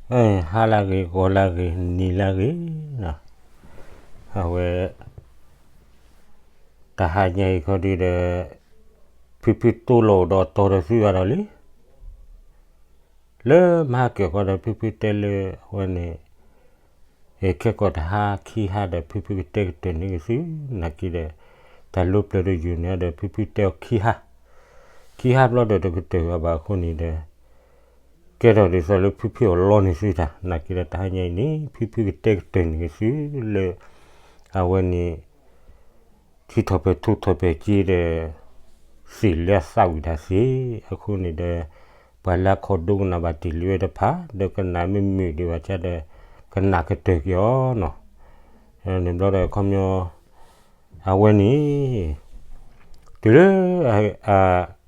ဟါလၢဂ့ၤ ဂီၤလၢဂ့ၤ နံၤလၢဂ့ၤ, အဝဲ တဟါညါအံၤခီဒုဒီး ဖုဖုတိၢ်လီၤဒီးတီၤဒီးသုဂၤဒီးလံ လၢမဟါကၢၢ်ဃီဒီး ဖုဖုတဲလၢအဝဲန့ၣ် ခဲကီးတဟါခံဟါဒီး ဖုဖုကတဲကတၢၢ်န့ၢ်က့ၤသု, နာ်က့ဒီး တၢ်လိပျၢၤဒီးယိာ်န့ၣ်ဒီး ဖုဖုတဲအီၤခံဟါ, ခံဟါဘျီဒီးတကတၢၢ်အဘၣ်အဃိန့ၣ်ဒီး ကဲထီၣ်ဒ်သိးလၢဖုဖုအီၤလီန့ၢ်သုတၢ်, နာ်က့ဒီးတဟါညါအံၤန့ၣ် ဖုဖုကတဲကတၢၢ်န့ၢ်က့ၤသုလၢ အဝဲန့ၣ် ထံထီၣ်ပၢၢ်ထူထီၣ်ပၢၢ်က့ဒီး သ့ၣ်လၢအသးဝံၣ်တၢ်သ့, အဃိန့ၣ်ဒီး ပှၤလၢအခီဒိကနၣ်ဘၣ်တ့ၢ်လံဝဲတဖၣ် ဒီးကနၣ်မ့ၢ်မုာ်ဒံးဘၣ်ဆၣ်ဒီး ကနၣ်ကတၢၢ်က့ၤအီၤနီၤ, န့ၣ်ဘျီဒီးခီပညီ အဝဲန့ၣ် တုၤလၢ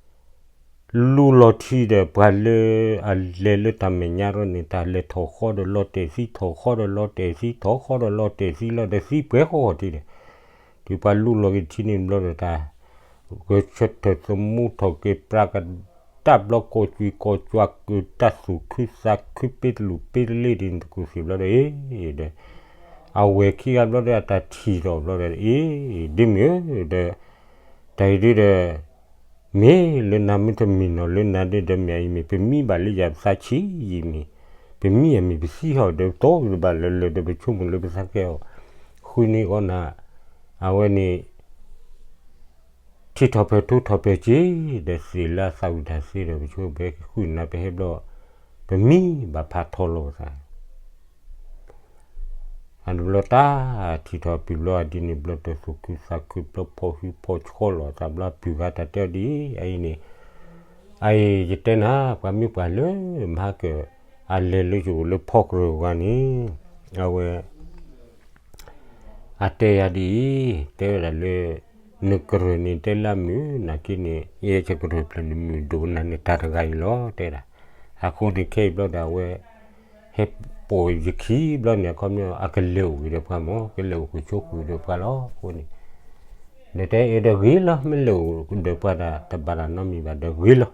လူလီၤထံဒီး ပှၤလၢအလဲၤလၢတၢ်မဲာ်ညါရီန့ၣ် တၢ်လဲၤထီၣ်ဃီဒီးလီၤတဲာ်သံ ထီၣ်ဃီဒီးလီၤတဲာ်သံ ထီၣ်ဃီဒီးလီၤတဲာ်သံလီၤဒီးသံပှဲၤဃီဃီထံဒီး တုၤပှၤလူလီၤက့ၤထံန့ၣ်ဘျီဒီး တၢ်ဂဲၤဆၢထၢၣ်သမူထီၣ်က့ၤပြးကဒါဘျီ ကိးကွံာ်ကိးကွၢ်ကတၢၢ် သူၣ်ခုသးခု ပ့တလူၢ်ပ့တလ့ဒ်န့ၣ်တကူၣ်သ့ၣ်ဘျီဒီး အ့ၣ်ဒီး အဝဲၢ်ခံဂၤဘျီဒီး အတၢ်ထံၣ်ထီၣ်ဘျီဒီး အ့ၣ် ဒ်မုာ်ဒီး တၢ်အံၤဒ်ဒီး မ့ၢ်လၢနၤမ့ၢ်တမံၤနီၤ လၢနၤဒ်ဒီး မ့ၢ်အအံၤမ့ၢ် ပမံဘၣ်လၢယၤပသးဆံးယံာ်မ့ၢ် ပမံအမ့ၢ်ပသံဟီၣ်ဒီး ပတီၢ်ကဘၣ်လၢလၢဒီး ပဆိကမိၣ်လၢပသးကဲအီၤ ဃုနံၤဂီၢ်နၤ အဝဲန့ၣ် ထံထီၣ်ပၢၢ်ထူထီၣ်ပၢၢ်က့ ဒီးသ့ၣ်လၢအသးဝံၣ်တၢ်သ့ဒီး ပဆိကမိၣ်ပဟဲဃုနၤပဟဲဘျီ ပမံဘၣ်ဖးထီလီၤပသး အန့ၣ်ဘျီတၢ်ထံၣ်ထီၣ်ပုၢ်ဘျီအဒ်န့ၣ်ဘျီ တၢ်သူၣ်ခုသးခုဘျီ ဖီၣ်ဟုဖီၣ်ဆှီလီၤအသးဘျီ ပုၢ်ဂၤတၢ်တဲအီၤဒ်အံၤ အအံၤန့ၣ် အအံၤယတဲနၤ ပှၤမ့ၢ်ပှၤလၢမဟါကၢၢ် အလဲၤလၢယအိၣ်လၢဖီကရၢၢ်ဂၤန့ၣ် အဝဲ အတဲယၤဒ်အံၤ တဲဝဲဒၣ်လၢ နကရၢၢ်န့ၣ်တဲလၢအမုာ် နာ်က့န့ၣ် ယဲယကရၢၢ်ဖျၢၣ်န့ၣ် မုာ်ဒိၣ်နၤန့ၣ် တၢ်တဂၤအံၤလီၤ တဲဒၣ်. အဃိန့ၣ်ခဲအံၤဘျီဒီး အဝဲ ဟဲပိာ်ယခံဘျီန့ၣ် အခီပညီ အကလဲၤအိၣ်ဂ့ၤဒီးပှၤမၢ် ကလဲၤအိၣ်ဃုာ်ဆိးဃုာ်ဒီးပှၤလီၤ. အဃိန့ၣ် ဒီးတဲအံၤဒီးဂ့ၤလီၤ မ့ၢ်လဲၤအိၣ်ဒီးပှၤဒၣ် တဘၣ်တၢ်နီတမံၤဘၣ်ဒီးဂ့ၤလီၤ.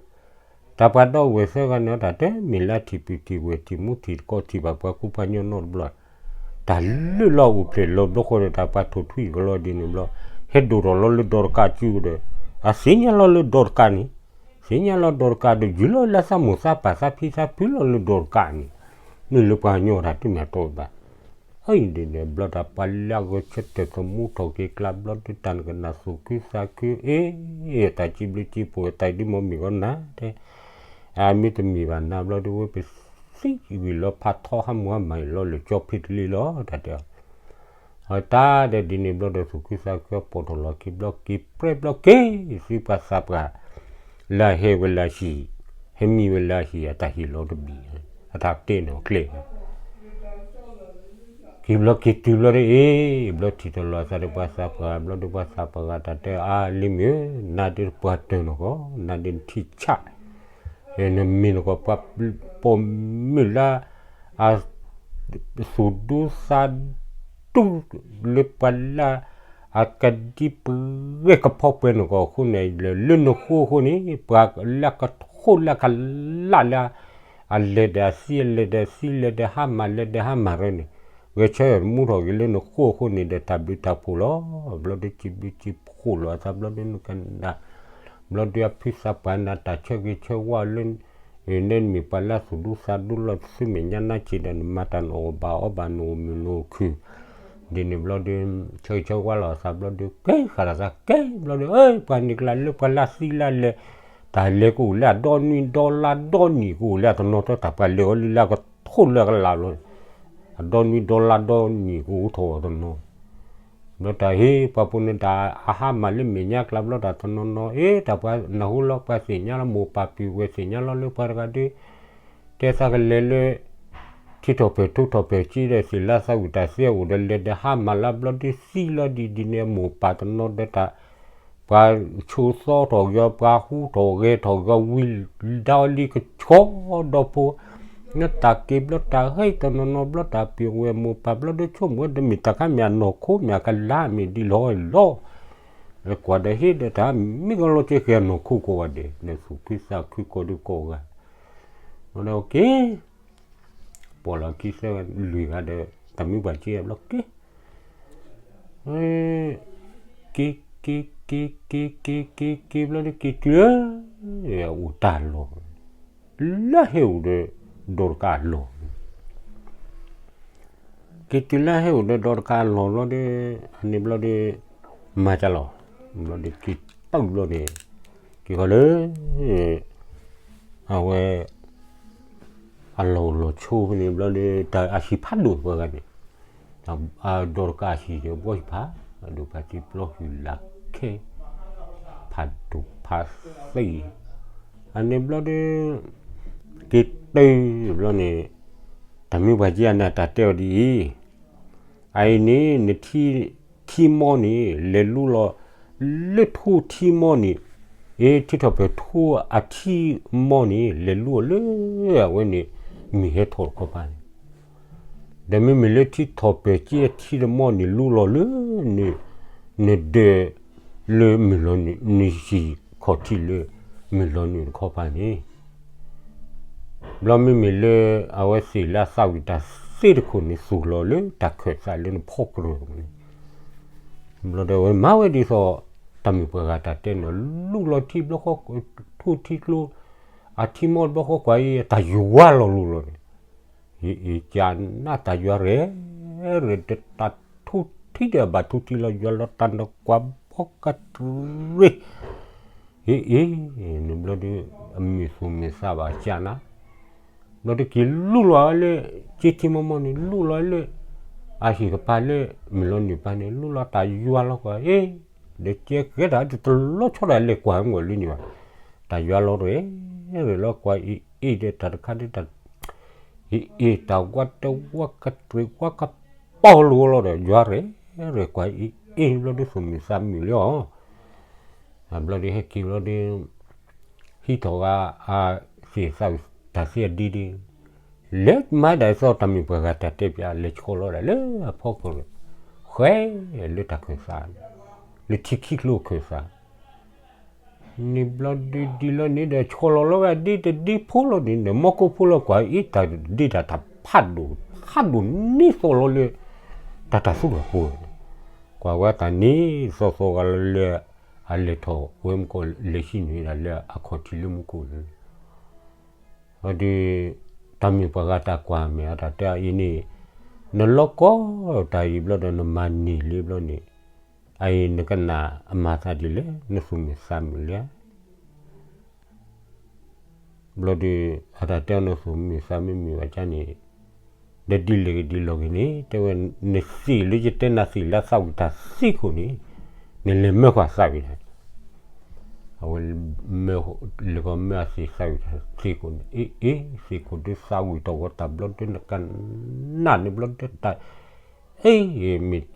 တၢ်ပှၤဒီဝဲၢ်သၢဂၤန့ၣ် တၢ်တမ့ၢ်လၢအထံၣ်ပုၢ်ထံၣ်ဝဲၢ် ထံၣ်မူထံၣ်တကိး ထံၣ်ဘၣ်ပှၤကူပှၤညီနီတဘျီ တၢ်လုၢ်လီၤအိၣ်ဖျဲၣ်လီၤဘျီဃီဒီး တၢ်ပှၤထိၣ်ထွံၣ်ကလီဒ်န့ၣ်ဘျီ ဟဲဒိၣ်ထီၣ်လီၤလၢဒီတကးစုကဒီး အသ့ၣ်ညါလီၤလၢဒီတကးန့ၣ် သ့ၣ်ညါလီၤဒီတကးဒီး ယုၢ်လီၤလၢသးမိၢ်သးပၢ်သးဖံသးဖုလီၤလၢဒီတကးန့ၣ် မ့ၢ်လၢပှၤကညီတၢ်တမ့ၢ်အတီဘၣ်. အံၤဒ်န့ၣ်ဘျီတၢ် ပှၤလၢအဂဲၤဆၢထၢၣ်သမူထီၣ်က့ၤကျါဘျီဒီး တၢ်နကနၣ်သူၣ်ခုသးခု အ့ၣ် တၢ်စံးဘျုးစံးဖှိၣ် တၢ်ဒ်မ့ၢ်မုၢ်ဂီၢ်နၤတဲ အမ့ၢ်တမံၤဘၣ်နၤဘျီဒီး ဝဲပသံဝံၤလီၤဖးထီဟးမူဟးမၤအံၤလီၤ လၢာ်ကၠီဖံးတလ့လီၤ တၢ်တဲအီၤ အတၢ်ဒဲးဒ်န့ၣ်ဘျီဒီး သူၣ်ခုသးခုပိာ်ထီၣ်လီၤက့ၤဘျီ က့ၤပြဲဘျီက့ၤ သုပှၤသးပှၢ် လၢအဟဲဝဲလၢအဟံၣ် ဟဲမံဝဲလၢအဟံၣ် အတၢ်ဟ့ၣ်လီၤတဘ့ၣ် အတၢ်တဲန့ၣ်အကျဲ က့ၤဘျီက့ၤတုၤဘျီဒီး အ့ၣ် ဘျီထံၣ်ထီၣ်လီၤအသးဒီးပှၤသးပှၢ် ဘျီဒီးပှၤသးပှၢ်ဂၤတၢ်တဲ အါလံမ့ၢ် နၤဒ်ပှၤတၢၢ်နီၢ်ကီၢ် နၤဒ်နထံၣ်ဆး နမ့ၢ်နီၢ်ကီၢ် ပှၤပိာ်မုၣ်လၢ အ သူၣ်ဒူသးဒူ လၢပှၤလၢ အကဒံပဂဲၤကဖီပှဲၤနီၢ်ကီၢ်အဃိန့ၣ် လၢနဃိအဃိန့ၣ် ပှၤလၢကထိလၢကလးလၢ အလဲၤဒီးအသံ အလဲၤဒီးအသံ လဲၤဒီးဟါမၢ် လဲၤဒီးဟါမၢ်ရၢန့ၣ် ဂဲၤဆၢထၢၣ်မူထီၣ်က့ၤလၢနဃိအဃိန့ၣ်ဒီး တၢ်ဘျုးတၢ်ဖှိၣ်လီၤ. ဘျီဒီးစံးဘျုးစံးဖှိၣ်လီၤအသး ဘျီဒီးနကနၣ် ဘျီဒီးအဖုသးပှၢ်နၤ တၢ်ဆၢဂ့ၤဆၢဝါလၢ နမ့ၢ်ပှၤလၢသူၣ်ဒူသးဒူလီၤ သုမဲာ်ညါနါဆံးဒီး နမၤတၢ်နအီၣ်ဘၣ်အီဘၣ် နအိၣ်မုာ်နအိၣ်ခုၣ် ဒ်န့ၣ်ဘျီဒီး ဆၢဂ့ၤဆၢဝါလီၤအသးဘျီဒီး ကဲဃာ်လီၤသးကဲဘျီဒီး ပှၤန့ၣ်ကျါလၢပှၤလၢသံလၢလဲၤ တၢ်လဲၤကအိၣ်လၢအဒီနွံဒီလါဒီနံၣ် ကအိၣ်လၢအတနီၤ တၢ်ပှၤလဲၤအီၤလၢလၢကထိလၢကလးလီၤ အဒီနွံဒီလါဒီနံၣ်ကအိၣ်ထီၣ်အီၤတနီၤ ဘျီတၢ်ဟ့ၣ်ပှၤဖိန့ၣ် တၢ်အဟါမၢ်လၢမဲာ်ညါကျါဘျီတၢ်တနီၤနီၤ အ့ တၢ်ပှၤနၢ်ဟူလီၤ ပှၤသ့ၣ်ညါလီၤ မိၢ်ပၢ်ပုၢ်ဝဲၢ်သ့ၣ်ညါလီၤလၢပှၤတဂၤဒီး တဲသးကလဲၤလၢ ထံထီၣ်ပၢၢ်ထူထီၣ်ပၢၢ်က့ဒီး သ့ၣ်လၢသးဝံၣ်တၢ်သ့အိၣ်ဒီး လဲၤဒီးဟါမၢ်လၢဘျီဒီးသံလီၤဒ်ဒ်န့ၣ် မိၢ်ပၢ်တနီၤဒီးတၢ် ပှၤဆိးသီထီၣ်ဂီၤ ပှၤဟူထီၣ်ဂဲၤထီၣ်ဂီၤ ဝံၤဒီးလံကဆီဒီဖိ နတၢ်က့ၤဘျီတၢ်ဟဲတနီၤနီၤဘျီတၢ်ပျံၤဝဲမိၢ်ပၢ်ဘျီဒီး ဆိကမိၣ်ဝဲဒီးမ့ၢ်တၢ်ခါမ့ၢ်အနီၢ်ခိ မ့ၢ်အကလါမ့ၢ်ဒ်လီၤလီၤ ကွၢ်ဒီးဟ့ၣ်ဒီးတၢ် မ့ၢ်ကလီၤက့ၤဃဲၤအနီၢ်ခိကိးဂၤဒဲး နသူၣ်ခုသးခုကိးဒုးကိးဂၤ ဒီးက့ၤ ပိာ်လီၤခံသၢဂၤလွံၢ်ဂၤဒီး တၢ်မုၢ်ပှၢ်က့ဘျီက့ က့ က့ က့ က့ က့ က့ က့ က့ဘျီဒီး က့တုၤလၢ အအိၣ်တၢ်လီၢ် လၢဟဲအိၣ်ဒီး ဒီးတကးအလီၢ် က့ၤတုၤလၢဟဲအိၣ်ဒီးဒီးတကးအလီၢ်ဘျီဒီး အန့ၣ်ဘျီဒီး မၤကလီၤ ဘျီဒီးက့ၤတၢ်ဘျီန့ၣ် က့ၤဃီလၢ အဝဲ အလီၢ်အိၣ်လီၢ်ဆိဖဲန့ၣ်ဘျီဒီး တၢ်အဟံၣ်ဖးဒိၣ်ပှၤဂၤန့ၣ် အဒီးတကးအဟံၣ်ဒီးဘှီဟံၣ်ဖး အဒိၣ်ဖးတံၢ်ပျီဟံၣ်လၢခဲ ဖးဒိၣ်ဖးသံ အန့ၣ်ဘျီဒီး က့ၤတုၤဘျီန့ၣ် တၢ်မုၢ်ပှၢ်က့အန့ၣ်တၢ်တဲအီၤဒ်အံၤ အအံၤန့ၣ် နထံထံမီန့ၣ် လဲၤလူလီၤ လၢထိထံမီန့ၣ် အ့ ထံထီၣ်ပၢၢ်ထိအထံမီန့ၣ် လဲၤလူအီၤလၢ အဝဲန့ၣ် မုၢ်ဟဲထီၣ်တခီပၤန့ၣ် ဒီးမ့မ့ၢ်လၢထံထီၣ်ပၢၢ်က့အထံတမီန့ၣ် လူလီၤလၢ နဒၢးလၢမုၢ်လီၤနုာ် နဟံၣ်ခီၣ်ထံးလၢ မုၢ်လီၤနုာ်တခီပၤန့ၣ် ဘျီမ့မ့ၢ်လၢ အဝဲသ့ၣ်လၢအသးဝံၣ်တၢ်သ့တခိၣ်န့ၣ် သူၣ်လီၤလၢတၢ်ခၢၣ်သးလၢနဖီကရၢၢ်န့ၣ် ဘျီဒီးဝဲမၤဝဲဒ်သိး တၢ်မုၢ်ပှၢ်ဂၤတၢ်တဲန့ၣ် လူလီၤထံဘျီဃီ ထိထံကျိ အထံမီဘျီဃီကွၢ်အံၤ တၢ်ယွၤလီၤလူလီၤန့ၣ် အ့ အ့ ကနၣ်တၢ်ယွၤရဲၣ် ရဲၣ်ဒီးတၢ်ထူထံဒီးဘၣ်ထူထံလီၤ ယွၤလီၤတၢ်နကွၢ်ဘီကတရံး အ့ အ့ န့ၣ်ဘျီဒီး အမုၢ်သူၣ်မုၢ်သးဘၣ်ကနၣ် ဘျီဒီးက့ၤလူလီၤလၢ က့ထံမီမီန့ၣ် လူလီၤလၢ အဟံၣ်ကပၤလၢ မုၢ်လီၤနုာ်ပၤန့ၣ် လူလီၤတၢ်ယွၤလီၤကွၢ် အ့ ဒီးကဲကဲတၢ်တလီၤဆီဒၣ်လဲာ်ကွၢ်မ့ၢ်လၢန့ၣ်ဘၣ် တၢ်ယွၤလီၤရဲၣ် ရဲၣ်လီၤကွၢ် အ့ အ့ ဒီးတၢ်တခါဒီးတၢ် အ့ အ့ တၢ်ဝါတဝါကတရံးဝါကပီၤလိာ်လီၤဒီး ယွၤရဲၣ် ရဲၣ်ကွၢ် အ့ အ့ ဘျီဒီးသူၣ်မုၢ်သးမုၢ်လၢအီၤ ဘျီဒီးဟဲက့ၤဘျီဒီး ဟံးထီၣ်ဂၤ အသ့ၣ်သးတၢ်သ့အဒ့ဒ့ လဲၤမၤဒၣ်သီတၢ်မုၢ်ပှၢ်ဂၤတၢ်တဲပျး လဲၤဆီလီၤဒၣ်လၢအဖီခိၣ် ဃဲလၢတၢ်ခၢၣ်သး လၢထံခံကျိခၢၣ်သး န့ၣ်ဘျီဒုးဒ်လီၤန့ၣ်ဒီး ဆီလီၤလီၤဝဲဒ့တဒ့ဖိလီၤန့ၣ်ဒီး မီကိဖိလီၤကွၢ်အံၤ တၢ်ဒ့တၢ်တၢ်ဖးဒိၣ် ဖးဒိၣ်န့ၢ်သီလီၤလၢ တၢ်တၢ်သူၣ်တၢ်ဖိ ကွၢ်ဝဲတၢ်န့ၣ် သီသီဂၤလၢ အလဲၤထီၣ်ဝဲမူကီၢ်လဲၤဟံးန့ၢ်ဒၣ်လၢအခီၣ်ထံးလၢမူခိၣ်န့ၣ် ဒီး တၢ်မုၢ်ပှၢ်ဂၤတၢ်ကွၢ်မဲာ်အတၢ်တဲအံၤန့ၣ် နလီၤကီတၢ်အံၤဘျီဒီး နမၤန့ၢ်လံဘျီန့ၣ် အအံၤနကနၣ်အမၤသးဒ်လဲၣ် နသူၣ်မုၢ်သးမုၢ်လံဧါ ဘျီဒီး အတၢ်တဲအီၤနသူၣ်မုၢ်သးမုၢ်မုၢ်ဘၣ်ကါန့ၣ် ဒီးဒ်လဲၣ်ဂ့ၤဒ်လဲၣ်ဂ့ၤန့ၣ် တဲဝဲ နသ့ၣ်လၢယတဲနၤသ့ၣ်လၢအသးဝံၣ်တၢ်သ့ခိၣ်န့ၣ် နလဲၤမၢကွၢ်သးဝံၣ်တၢ် အဝဲ လဲၤဃီမၢအသ့ၣ်သးဝံၣ်တၢ်သ့ခိၣ်န့ၣ် အ့ အ့ သ့ခိၣ်ဒုးသးဝံၣ်ထီၣ်ဝဲတၢ်ဘျီဒုး နကနၣ်န့ၣ်ဘျီဒုးတၢ် အ့ မ့ၢ်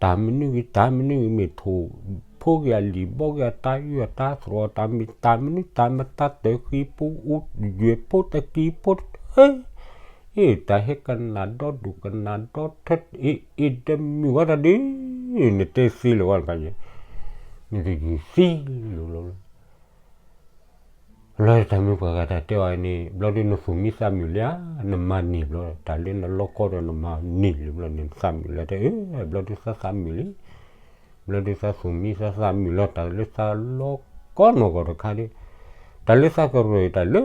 တၢ်မနုၤဂ့ၤ တၢ်မနုၤဂ့ၤ မ့ၢ်ထိၣ်ဖိဂ့ၤ အလံာ်ဘီဂ့ၤ အတၢ်အုၣ်အတၢ်သြီၤ တၢ်မ့ၢ်တၢ်မနုၤ တၢ်မတၤတၢ်ဃံဖိအိၣ် ယွဲၢ်ဖိတကံၤဖိ အ့ တၢ်ဟဲကနၣ်ဒီဒူၣ်ကနၣ်ဒီထၢ အ့ အ့ တမုာ်ဝဲတၢ်ဒုး နတဲသ့လၢၤဝဲတဖၣ်န့ၣ် နတယုၢ်သံလီၤလီၤ လီၤတၢ်မုၢ်ပှၢ်ဂၤတၢ်တဲအီၤန့ၣ် ဘျီဒုးနသူၣ်မံသးမုာ်လံဧါ နမၤန့ၢ်ဘျီ တၢ်လၢနလီၤကီဒီးနမၤန့ၢ်လံဘျီ နသးမုာ်လၢတဲ အၢ ဘျီဒုးသးသးမုာ်လံ ဘျီဒုးသးသူၣ်မံသးသးမုာ်လီၤ တၢ်လၢသးလီၤကီနီၢ်ကီၢ်တခါဒုး တၢ်လၢသးကရၢၢ်တၢ်လၢ သးဖံဟ့ၣ်လီၤ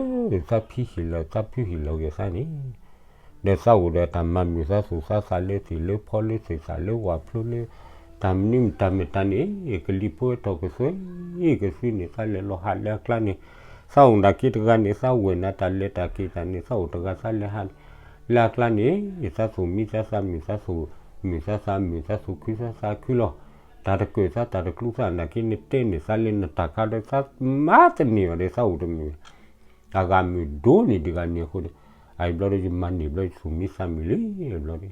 သးဖုဟ့ၣ်လီၤက့ၤသးန့ၣ် ဒီးသးအိၣ်ဒီးတၢ်မၤမုာ်သးသူၣ်သးသးလၢသ့ၣ်လၢဖီလၢသ့ၣ်သၣ်လၢဝၣ်ဖျိလၢ တၢ်မနုၤတၢ်မတၤန့ၣ် ကလံၤဖိထီၣ်ကသွဲ ကသွံန့ၣ် သးလဲၤလီၤဟးလၢအကျါန့ၣ် သးအိၣ်နၢ်က့တဂၤန့ၣ် သးဝဲၢ်နၤတၢ်လဲၤတၢ်က့ၤတၢ်န့ၣ် သးအိၣ်တဂၤသးလဲၤဟး လၢအကျါန့ၣ် သးသူၣ်မံသးသးမုာ် သးသူၣ်မုာ်သးသးမုာ် သးသူၣ်ခုသးသးခုလီၤ. တၢ်တကၢၢ်သး တၢ်တကျူသး နာ်က့န့ၣ်တဲန့ၢ်သးလၢနတၢ်ခါဒီး သးမၤတန့ၢ်ဘၣ်ဒီး သးအိၣ်တမုာ် အဂၤမုာ်ဒိၣ်န့ၢ်ဒံးဂၤန့ၣ်အဃိန့ၣ် အအံၤဘျီဒီးယမၤန့ၢ်ဘျီ ယသူၣ်မံသးမုာ်လံဘျီ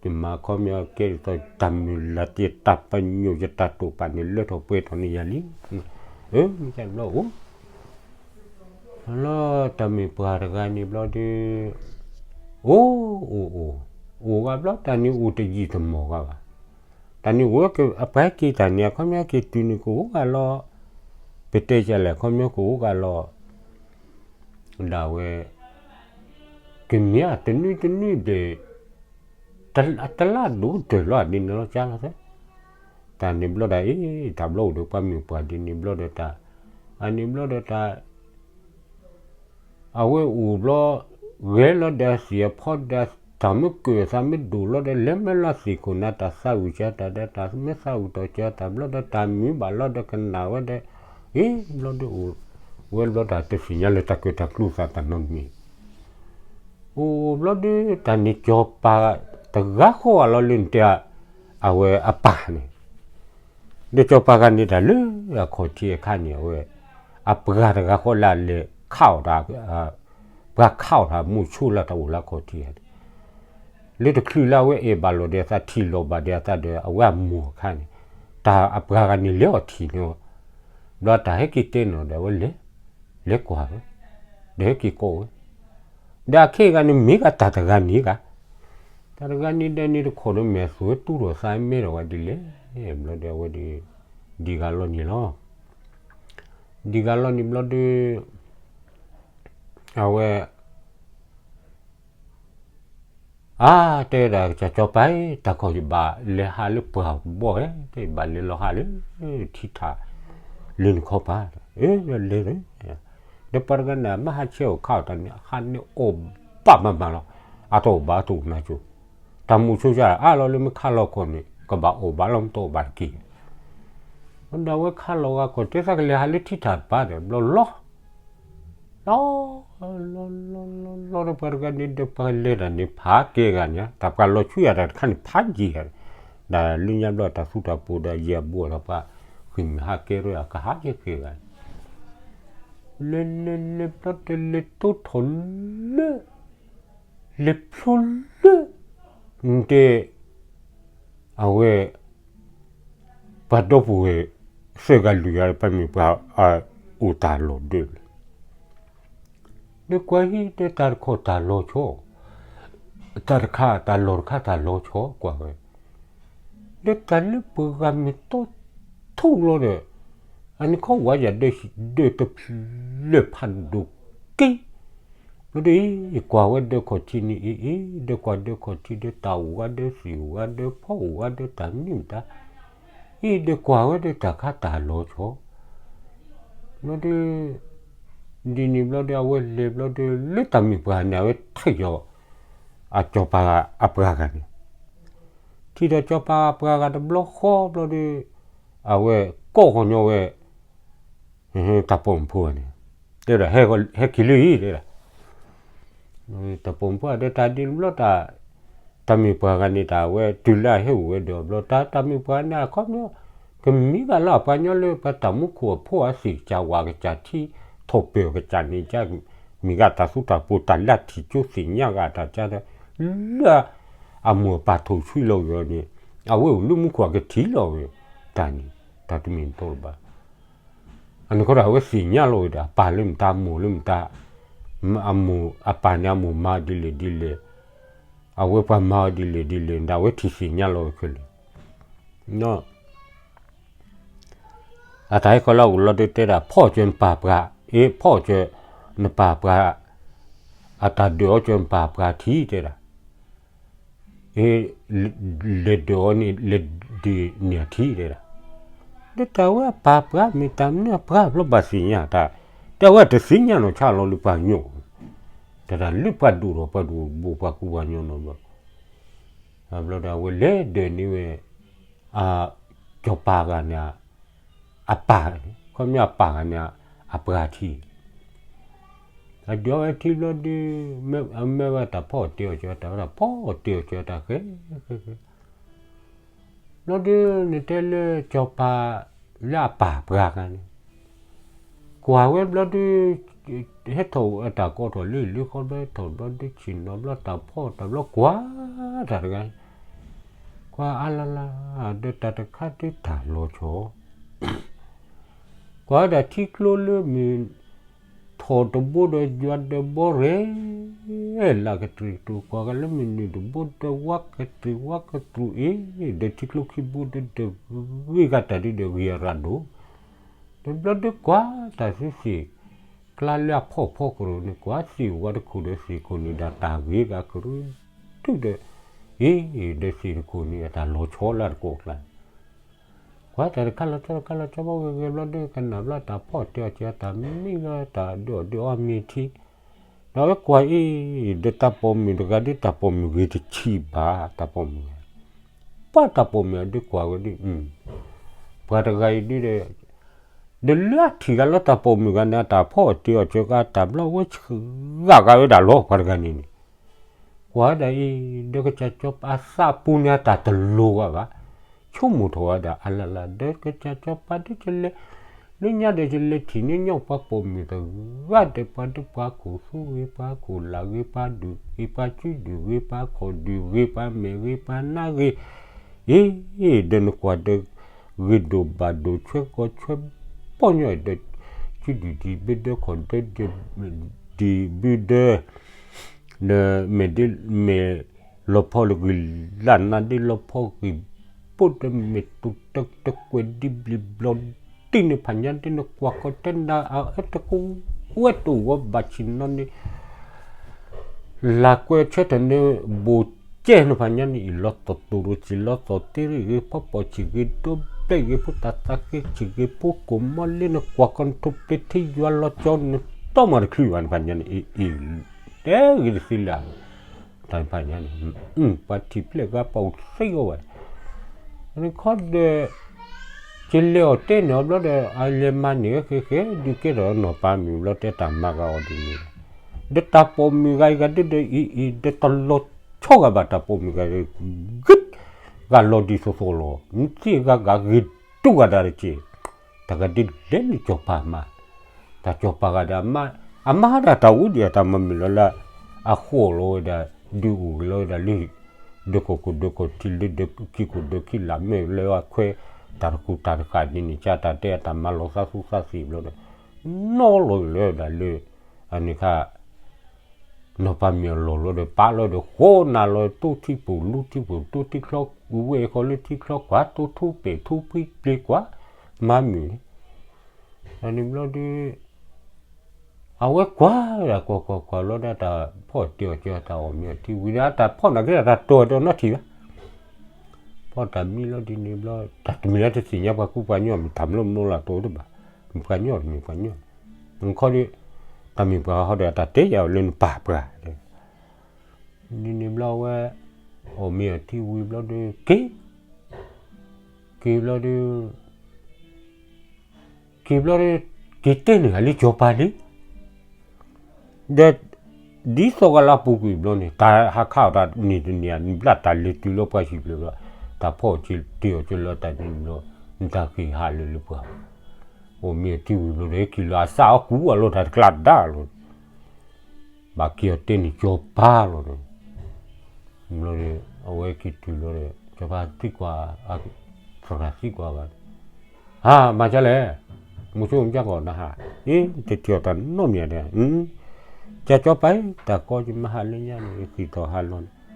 ဒီး ယမၤခီပညီကဲဒ်သိး တၢ်မုၢ်လၢ်တ့ၢ် တၢ်ပညိၣ် ယတၢ်တိာ်ပာ်န့ၣ် လၢထီၣ်ပှဲၤထီၣ်န့ၢ်ယၤလံ. အၢ မ့ၢ်တၢ်ဘျီအိၣ် လီၤတၢ်မုၢ်ပှၢ်တဂၤန့ၣ်ဘျီဒီး အိၣ် အိၣ် အိၣ် အိၣ်ဂၤဘျီ တၢ်န့ၣ်အိၣ်တယံာ်တမီၢ်ဂၤဘၣ်. တၢ်န့ၣ်အိၣ်ဝဲ အပှၤဟဲက့ၤတၢ်န့ၣ် အခီပညီက့ၤတုၤန့ၣ် ကအိၣ်ဂၤလီၤ. ပတဲကလဲၣ် အခီပညီကအိၣ်ဂၤလီၤ. ဒၣ်ဝဲ ကမ့ၢ်အတနွံတနွံဒီး တလၢ်ဒိၣ်တၢၢ်လီၤဒ်န့ၣ်လီၤကါလီၤသဲ, တၢ်န့ၣ်ဘျီဒၣ်အံၤ တၢ်ဘျီအိၣ်ဒီးပှၤမုၣ်ပှၢ်ဒ်န့ၣ်ဘျီဒီးတၢ်, အန့ၣ်ဘျီဒီးတၢ် အဝဲအိၣ်ဘျီ, ဂဲၤလီၤဒီးအစံာ်အဖီဒီး တၢ်မ့ၢ်ကၢၣ်သးမ့ၢ်ဒိၣ်လီၤဒီး လဲၤမ့ၢ်လီၤသ့ၣ်ခိၣ်နၤတၢ်သးဝံၣ်ကၢတၢ်ဒီး တၢ်မ့ၢ်သးဝံၣ်တီၢ်ကၢတၢ်ဘျီဒီး တၢ်မုာ်ဘၣ်လီၤဒီးကနၣ်ဝဲဒီး, အ့ ဘျီဒီးအိၣ်ဝဲဘျီတၢ်တသ့ၣ်ညါလၢတၢ်ကၢၣ်တၢ်ကျူသးတၢ်နီတမံၤ, အိၣ်ဘျီဒီးတၢ်န့ၣ် စီၤပၤတဂၤဃီဧါလီၤလၢနတဲ အဝဲအပၢ်န့ၣ် ဒီးစီၤပၤဂၤန့ၣ်တၢ်လၢအခီၣ်ထံးအခါန့ၣ် အဝဲ အပှၤတဂၤဃီလၢအလဲၤခးအီၣ်တၢ်, ပှၤခးအီၣ်တၢ်မုၢ်ဆိလၢတၢ်အိၣ်လၢအခီၣ်ထံးဧါန့ၣ်, လၢတချုးလၢအဝဲအဲၣ်ဘၣ်လီၤဒီးအသး ထံၣ်လီၤဘၣ်ဒီးအသးဒီး အဝဲအမိၢ်အခါန့ၣ်, တၢ်အပှၤဂၤန့ၣ်လဲၤအီၣ်ထံၣ်န့ၢ်အီၤ, ဘျီတၢ်ဟဲက့ၤတဲနီၢ်ဒီးအဝဲလဲၤ, လဲၤကွၢ်ဝဲ, ဒီးဟဲက့ၤကိးဝဲ ဒီးအခ့အဂၤန့ၣ်မ့ၢ်ဂ့ၤတၢ်တဂၤန့ၣ်ဂ့ၤ, တၢ်တဂၤန့ၣ်ဒီးန့ၣ်တခီဒီးမဲာ်သူဝဲတူၢ်ထီၣ်သးမဲထီၣ်ဝဲဒ်လဲၣ်, ဘျီဒီးအဝဲဒ်, ဒ်ဂၤလီၤန့ၣ်လီၤ, ဒ်ဂၤလီၤန့ၣ်ဘျီဒီး, အဝဲ အါ တဲဒၣ်ကစၢ်စီၤပၤ, တၢ်ခီယဘၣ်လဲၤဟးလၢပှၢ်ကဘီဧဲ, တဘၣ်လဲၤလီၤဟးလၢထံထး လၢနခီပၤ, အလဲၤ, ဒီးပှၤတဂၤန့ၣ် မ့ၢ်ဟးဆဲးအီၣ်ခးအီၣ်တၢ်န့ၣ် ဟးန့ၢ်အီၣ်ဘၣ်မးမးလီၤ, အတအီၣ်ဘၣ်အတအိၣ်နၤကၠိ, တၢ်မုၢ်ဆိကၢ်အါလီၤလၢမ့ၢ်ခးလီၤခီၣ်န့ၣ် ကဘၣ်အီၣ်ဘၣ်လီၤ မ့ၢ်တအီၣ်ဘၣ်တက့ၢ်, ဒီးအဝဲခးလီၤဂၤခီၣ် တဲသးကလဲၤဟးလၢထံထးတပၤဒီး ဘျီလီၤ လီၤ, လီၤ လီၤ လီၤ လီၤဒီးပှၤတဂၤန့ၣ်ဒီးပှၤလဲၤတၢ်န့ၣ် ဖးကဲဂၤန့ၣ် တၢ်ပှၤလီၤဆူယၤတၢ်တခါန့ၣ် ဖးယံာ်ဂၤ, ဒီးလၢညါဘျီတၢ်သူတၢ်ပိာ်ဒီးယဲၢ်ဘိဒီးပှၤ ဃ့ၢ်မုၢ်ဟးကဲဒီးကဟးယဲၢ်ကဲဂၤ, လဲၤလဲၤလဲၤဘျီတလဲၤတိထီၣ်လၢ လဲၤဖျိလၢ နတဲ အဝဲ ပှၤဒီပုၢ်ဝဲၢ် သၢဂၤလွံၢ်ဂၤ ပှၤမ့ၢ်ပှၤ အိၣ်တၢ်လီၢ်ဒၢးလၢ ဒီးကွၢ်ဟံၣ်ဒီးတၢ်တခီတၢ်လီၤဆီ, တၢ်တခါတၢ်လီၢ်တခါတၢ်လီၤဆီကွၢ်ဝဲ, ဒီးတၢ်လၢပှၤဂၤမ့ၢ်တီထူလီၤဒီး, အန့ၣ်ခီဝဲယၤဒီး ဒၢးတဖျၢၣ်ဖးဒိၣ်က့, ဘျီဒီး ကွၢ်ဝဲဒၢးခီၣ်ထံးန့ၣ်အံၤအံၤ, ဒီးကွၢ်ဒၢးခီၣ်ထံးဒီးတၢ်အိၣ်ဂၤဒီးသ့ၣ်အိၣ်ဂၤဒီးဖီအိၣ်ဂၤဒီးတၢ်မနုၤမတၤ အံၤဒီးကွၢ်ဝဲဒီးတၢ်ခါတၢ်လီၤဆီ, ဘျီဒီး ဒ်န့ၣ်ဘျီဒီး အဝဲလဲၤဘျီဒီး လၢတၢ်မ့ၢ်ပှၤန့ၣ် အဝဲထံၣ်ဒီး အစီၤပၤအပှၤဂၤန့ၣ်, ထံၣ်ဒီးစီၤပၤအပှၤဂၤတဘျီဃီဘျီဒီး အဝဲကိးဃီညီဝဲ တၢ်ပိာ်မုၣ်ဖိန့ၣ်, တဲဒၣ် ဟဲက့ၤလၢအံၤတဲဒၣ် တၢ်ပိာ်မုၣ်ဖိဒီးတၢ်ဒ်န့ၣ်ဘျီတၢ်, တၢ်မ့ၢ်ပှၤဂၤန့ၣ် တၢ်ဝဲတုၤလၢအဟဲအိၣ်ဝဲဒီးဘျီ တၢ်တၢ်မ့ၢ်ပှၤန့ၣ် အခီပညီ ကမ့ၢ်ဘၣ်လၢအပှၤညီလၢပှၤတၢ်မူခိၣ်အဖိအသ့ၣ်ကစၢ်ဝၤကစၢ်ထံ ထီၣ်ပၢၢ်ကစၢ်န့ၣ် မ့ၢ်ဂ့ၤတၢ်သူတၢ်ပိာ်တၢ်လၢထံၣ်ကၠိသ့ၣ်ညါဂ့ၤတၢ်ကါဒီး လၢအမိၢ်အပၢ်ထိၣ်ဆွံလီၤဂ့ၤန့ၣ် အဝဲအိၣ်လၢမူခိၣ်အကထံၣ်လီၤဂ့ၤ တၢ်န့ၣ် တၢ်တမ့ၢ်တတီတဘၣ် အန့ၣ်ခီဒီး အဝဲသ့ၣ်ညါလီၤဝဲဒီး အပၢ်လၢမတၤ အမိၢ်လၢမတၤ, အမိၢ် အပၢ်န့ၣ် အမိၢ်မၤဒ်လဲၣ်ဒ်လဲၣ်, အဝဲပှၤမၤအီၤဒ်လဲၣ်ဒ်လဲၣ် ဒီးအဝဲထံၣ်သ့ၣ်ညါလီၤဝဲခဲလၢာ်, အတၢ်ဟဲခီလၢအအိၣ်လီၤဒီးတဲဒၣ် ဖီၣ်စၢၤနပၢ်ပှၤ, အ့ ဖီၣ်စၢၤနပၢ်ပှၤ, အတၢ်ဒၢးအီၤစၢၤနပၢ်ပှၤထံတဲဒၣ် အ့ လဲၤဒၢးအီၤန့ၣ် လဲၤဒၢးန့ၢ်အထံတဲဒၣ်, ဒီးတၢ်ဝဲအပၢ်ပှၤမ့ၢ်တၢ်မနုၤအပှၤဘျီဘၣ်သ့ၣ်ညါတၢ်, တၢ်ဝဲတသ့ၣ်ညါနီၢ်ဆါလီၤလၢပှၤကညီ, တၢ်တၢ်လၢပှၤဒိၣ်ထီၣ်ပှၤဒိၣ်ဘိပှၤကူပှၤကညီနီၢ်ဘျီ, ဘျီဒီးအဝဲလဲၤဒၢးန့ၢ်ဝဲ အစီၤပၤဂၤန့ၣ် အပၢ်, ခီပညီအပၢ်ဂၤန့ၣ် အပှၤထံ အဒုးအီၤဝဲထံဘျီဒီး အမ့ၢ်ဝဲတၢ်ဖီၣ်တ့ၢ်အီၤစၢၤတၢ်ဝဲဒၣ် ဖီၣ်တ့ၢ်အီၤစၢၤတၢ်ဃဲဃဲဃဲ, ဘျီဒီးနတဲလၢစီၤပၤလၢအပၢ်ပှၤဂၤန့ၣ် ကွၢ်ဝဲဘျီဒီး ဟဲထီၣ်အတၢ်ကိးထီၣ်လၢလၢဃီဘျီထီၣ်ဘျီဒီးဆ့ၣ်နီၤဘျီတၢ်ဖီၣ်တၢ်ဘျီကွၢ်တၢ်တဂၤ ကွၢ်အါလါလါ ဒီးတၢ်တခါဒ်တၢ်လီၤဆီ ကွၢ်ဝဲဒၣ်ထံကျိလၢမ့ၢ်ထီၣ်တဘိဒီးယွၤဒီးဘီရဲၣ် လၢကတြူၢ်ကတြူၢ် ကွၢ်ကလၢမ့ၢ်နုာ်တဘိဒီးဝါကတြူၢ်ဝါကတြူၢ်အံၤ ဒီးထံကျိခံဘိဒီး ဒီးဂ့ၤဂၤတၢ်ဒ်ဒီးဂ့ၤအရၤဒိၣ် ဒီးဘျီဒီးကွၢ်တၢ်သ့သ့ၣ် ကျါလၢအဖီၣ်ဖီခိၣ်န့ၣ် ကွၢ်သ့ၣ်ဝါတခိၣ်ဒီးသ့ၣ်ခိၣ်န့ၣ်ဒီးတၢ်ဂ့ၤဂၤကရူၢ်တုၢ်ဒီး, အ့ၣ် ဒီးသ့ၣ်တခိၣ်န့ၣ် အတၢ်လီၤဆီလၢတကိးကျါ, ကွၢ်တၢ်တခါလီၤဆီတခါလီၤဆီဘၣ်ဂ့ၤဂ့ၤဘျီဒီး ကနၣ်ဘျီတၢ်ဖီၣ်တဲအီၤက့ၤအတၢ်မံလၢတၢ်ဒုးအီၣ်ဒုးအီမ့ၢ်ထံ, ဒီးဝဲကွၢ်အ့ၣ် ဒီးတၢ်ပိာ်မုၣ်တဂၤဒီး တၢ်ပိာ်မုၣ်ဂ့ၤတဆံးဘၣ် တၢ်ပိာ်မုၣ်ဂၤ, ပှၤတၢ်ပိာ်မုၣ်အဒုးကွၢ်ဝဲဒ်, ပှၤတဂၤအံၤဒုးဒီး, ဒီးလၢအထံၣ်ဂၤလၢတၢ်ပိာ်မုၣ်ဂၤန့ၣ် အတၢ်ဖီၣ်အီၤတဲအီၤကၢကါတၢ်ဘျီဝဲဆှၢဂၤဂၤဝဲဒၣ်လီၤ ပှၤတဂၤန့ၣ်န့ၣ်, ကွၢ်ဝဲဒၣ်အံၤ ဒီးကစၢ်စီၤပၤအသးပူၤန့ၣ် အတၢ်တလိၤဂၤဘၣ်, ဆိကမိၣ်ထီၣ်ဝဲဒၣ်အလၢ်လၢ် ဒီးကစၢ်စီၤပၤဒ်ကလဲၤ, လၢညါဒီးကလဲၤထံၣ်န့ၢ်ညီၣ်ပှၤပိာ်မုၣ်တဂၤဒီး ပှၤဒုးပှၤခိၣ်သူဂ့ၤ ပှၤခိၣ်လၢ်ဂ့ၤ ပှၤဒုးဂ့ၤပှၤခိၣ်ဒုးဂ့ၤ ပှၤမဲာ်ဂ့ၤ ပှၤနါဂ့ၤ, အ့ၣ် ဒီးနကွၢ်ဒီး ဂ့ၤဒိၣ်ဘၣ်ဒိၣ် ဆွဲကီၢ်ဆွဲပီၢ်ညီဒီး စုဒုၣ်ဒံးဘုဒၢ ခီၣ်ဒၢဒံးဘုဒၢ, ဒီးမဲာ်ဒ်မဲာ်လီၤဖီၣ်ဂံၢ် လၢ်နါဒ်လီၤဖီၣ်ဂံၢ်ဘိၣ် ဒီးမဲာ်တူၤတၢ်တကွဲးဒ်ဘျံးဘျီဒ်န့ၣ်ဖးညါဒ် နကွၢ်ကီတဲနၤအအၢတကဝဲတအိၣ်ဂီၤဘၣ်ဆ့ၣ်နီၤန့ၣ် လၢ်ကွဲဆၢထၢၣ်န့ၣ် ဘူးကဲန့ၣ်ဖးညါန့ၣ် အံၤလီၤသီၣ်တိၢ်ရိၤစံၣ်လီၤသီၣ်တ့ရ့ၣ်ဂ့ၤ ဖီပီၣ်ဆံၣ်ဂ့ၤ ဒိဘျဲၣ်ဂ့ၤ ဖိတၢ်သးဃ့ဆံၣ်ဂ့ၤ ဖိကိၢ်မီလ့ နကွၢ်ကီနထိးပျ့ၤထံယွၤလီၤကၠီနတီၢ်မၤတချုးဘၣ်န့ၣ်ဖးညါန့ၣ် အံၤ အံၤ တဲဂ့ၤတသ့လၢ် တၢ်ဖးညါန့ၣ် ပှၤထံၣ်ဖျဲၣ်ဂၤပှၤအိၣ်သ့အီၤဘၣ် နခီဒီး ကလဲၤအီၤတဲန့ၢ်အီၤဘျီဒီး အလဲၤမၤန့ၢ်ဝဲဃဲဃဲ ဒုးကဲထီၣ်နီၢ်ပၤမုၣ်ဘျီ တဲတၢ်မၤဂၤအီၤဒ်န့ၣ် ဒီးတၢ်ပိာ်မုၣ်ဂၤအံၤဂၤဒ်ဒီး အံၤအံၤ ဒီးတလီၤဆီဂၤဘၣ် တၢ်ပိာ်မုၣ်ဂၤဒီး ဂ့ၤ ဂၤလီၤဒ်သိးသိးလီၤ မ့ၢ်သ့ဂၤဂၤဂ့ၤဒိၣ်ဂၤဒၣ်တက့ၢ် တၢ်ဂၤဒ်လဲၣ်လၢစီၤပၤမၤ တၢ်စီၤပၤဂၤဒီး အမါ အမါဒၣ်တၢ်အိၣ်ဒံးအတၢ်မၤမုာ်လီၤလၢ အဃိာ်လီၤဝဲဒၣ် ဒုးအိၣ်လီၤဝဲဒၣ်လၢ ဒၢးခိၣ်ခိၣ်ဒၢးခိၣ်ထံးလၢဒၢးခံခိၣ်ဒၢးခံလၢ် မ့ၢ်လၢအခွဲး တၢ်တကူၣ်တၢ်တဃာ်န့ၣ်န့ၣ် ကၢ်တၢ်တဲအတၢ်မၤလီၤသးသူသးသ့ၣ်ဘျီဒီး နီၢ်လီၤလၢဒၣ်လၢ အန့ၣ်ခါ နီၢ်ပၤမုၣ်အလီၢ်လီၤဒီး ပာ်လီၤဒီး ဃိးနၤလီၤ တိထံပူၤ လူထံပူၤ တိထံချီ ဝဲၢ်ဃီလၢထံချီကွၢ် တိထူပဲာ်ထူဖံပျ့ၤကွၢ် မၤမုာ်န့ၣ် အန့ၣ်ဘျီဒီး အဝဲကွၢ်ဒၣ်ကွၢ်ကွၢ်ကွၢ်လီၤဒီး တၢ်ဖီၣ်တ့ၢ်အီၤက့ၤအတၢ်အီၣ်မ့ၤအီထံဝံၤဒီး တၢ်ဖီၣ်နာ်က့ဒီး တၢ်တိၢ်ဒီးနီၢ်ထံၣ်ဘၣ် ဖီၣ်တၢ်မံလီၤဒ်န့ၣ်ဘျီ တၢ်တမ့ၢ်လၢတသ့ၣ်ညါပှၤကူပှၤညီ မ့ၢ်တၢ်မလိမလိလၢ်တိၢ်တဘၣ် မ့ၢ်ပှၤညီတမ့ၢ်ပှၤညီ နခီဒီး တၢ်မ့ၢ်ပှၤဟီဒီး တၢ်တဲယၤလၢနပၢ်ပှၤ ဒ်န့ၣ်ဘျီဝဲ အီၣ်မ့ၤအီထံဝံၤဘျီဒီး က့ၤ က့ၤဘျီဒီး က့ၤဘျီဒီး က့ၤတဲန့ၢ်ဂၤလၢစီၤပၤလံ ဒီး ဒ်သိးကလါပူၤကွံာ်ဘျီန့ၣ် တၢ်ဟးခးအီၤတၢ်န့ၣ်တန့ၢ် ဘျၣ်တၢ်လဲၤတုၤလၢပှၤဟံၣ်ဘျီဘျီ တၢ်ဖီၣ်က့ၤတ့ၢ်အီၤက့ၤလၢတၢ်န့ၣ်ဘျီ နတၢ်ဃ့ဟးလၢလၢပှၤ အိၣ်မ့ၤအီထံဝံၤဘျီဒီး က့ၤလၢအသးအီၣ်ကူအလီၢ်တၢ်တကျါဒါလီၤ ဘၣ်က့ၤအီၤတဲန့ၢ်စီၤပၤလီၤဒီး ဘျီဒီး အဝဲက့ၤတုၤလီၤဒီး စီၤပၤသံကွၢ် သရၣ်သံကွၢ်ဘၣ် ဟါ မၤဒ်လဲၣ် မုဆိကမိၣ်ကီၢ်နဟါ အ့ တထံၣ်အီၤတၢ်နီတမံၤဒီး ကၢ်စီၤပၤ တၢ်ကီယမၤဟးလၢညါန့ၣ် ယဃ့ၢ်ထီၣ်ဟးလီၤန့ၣ် တ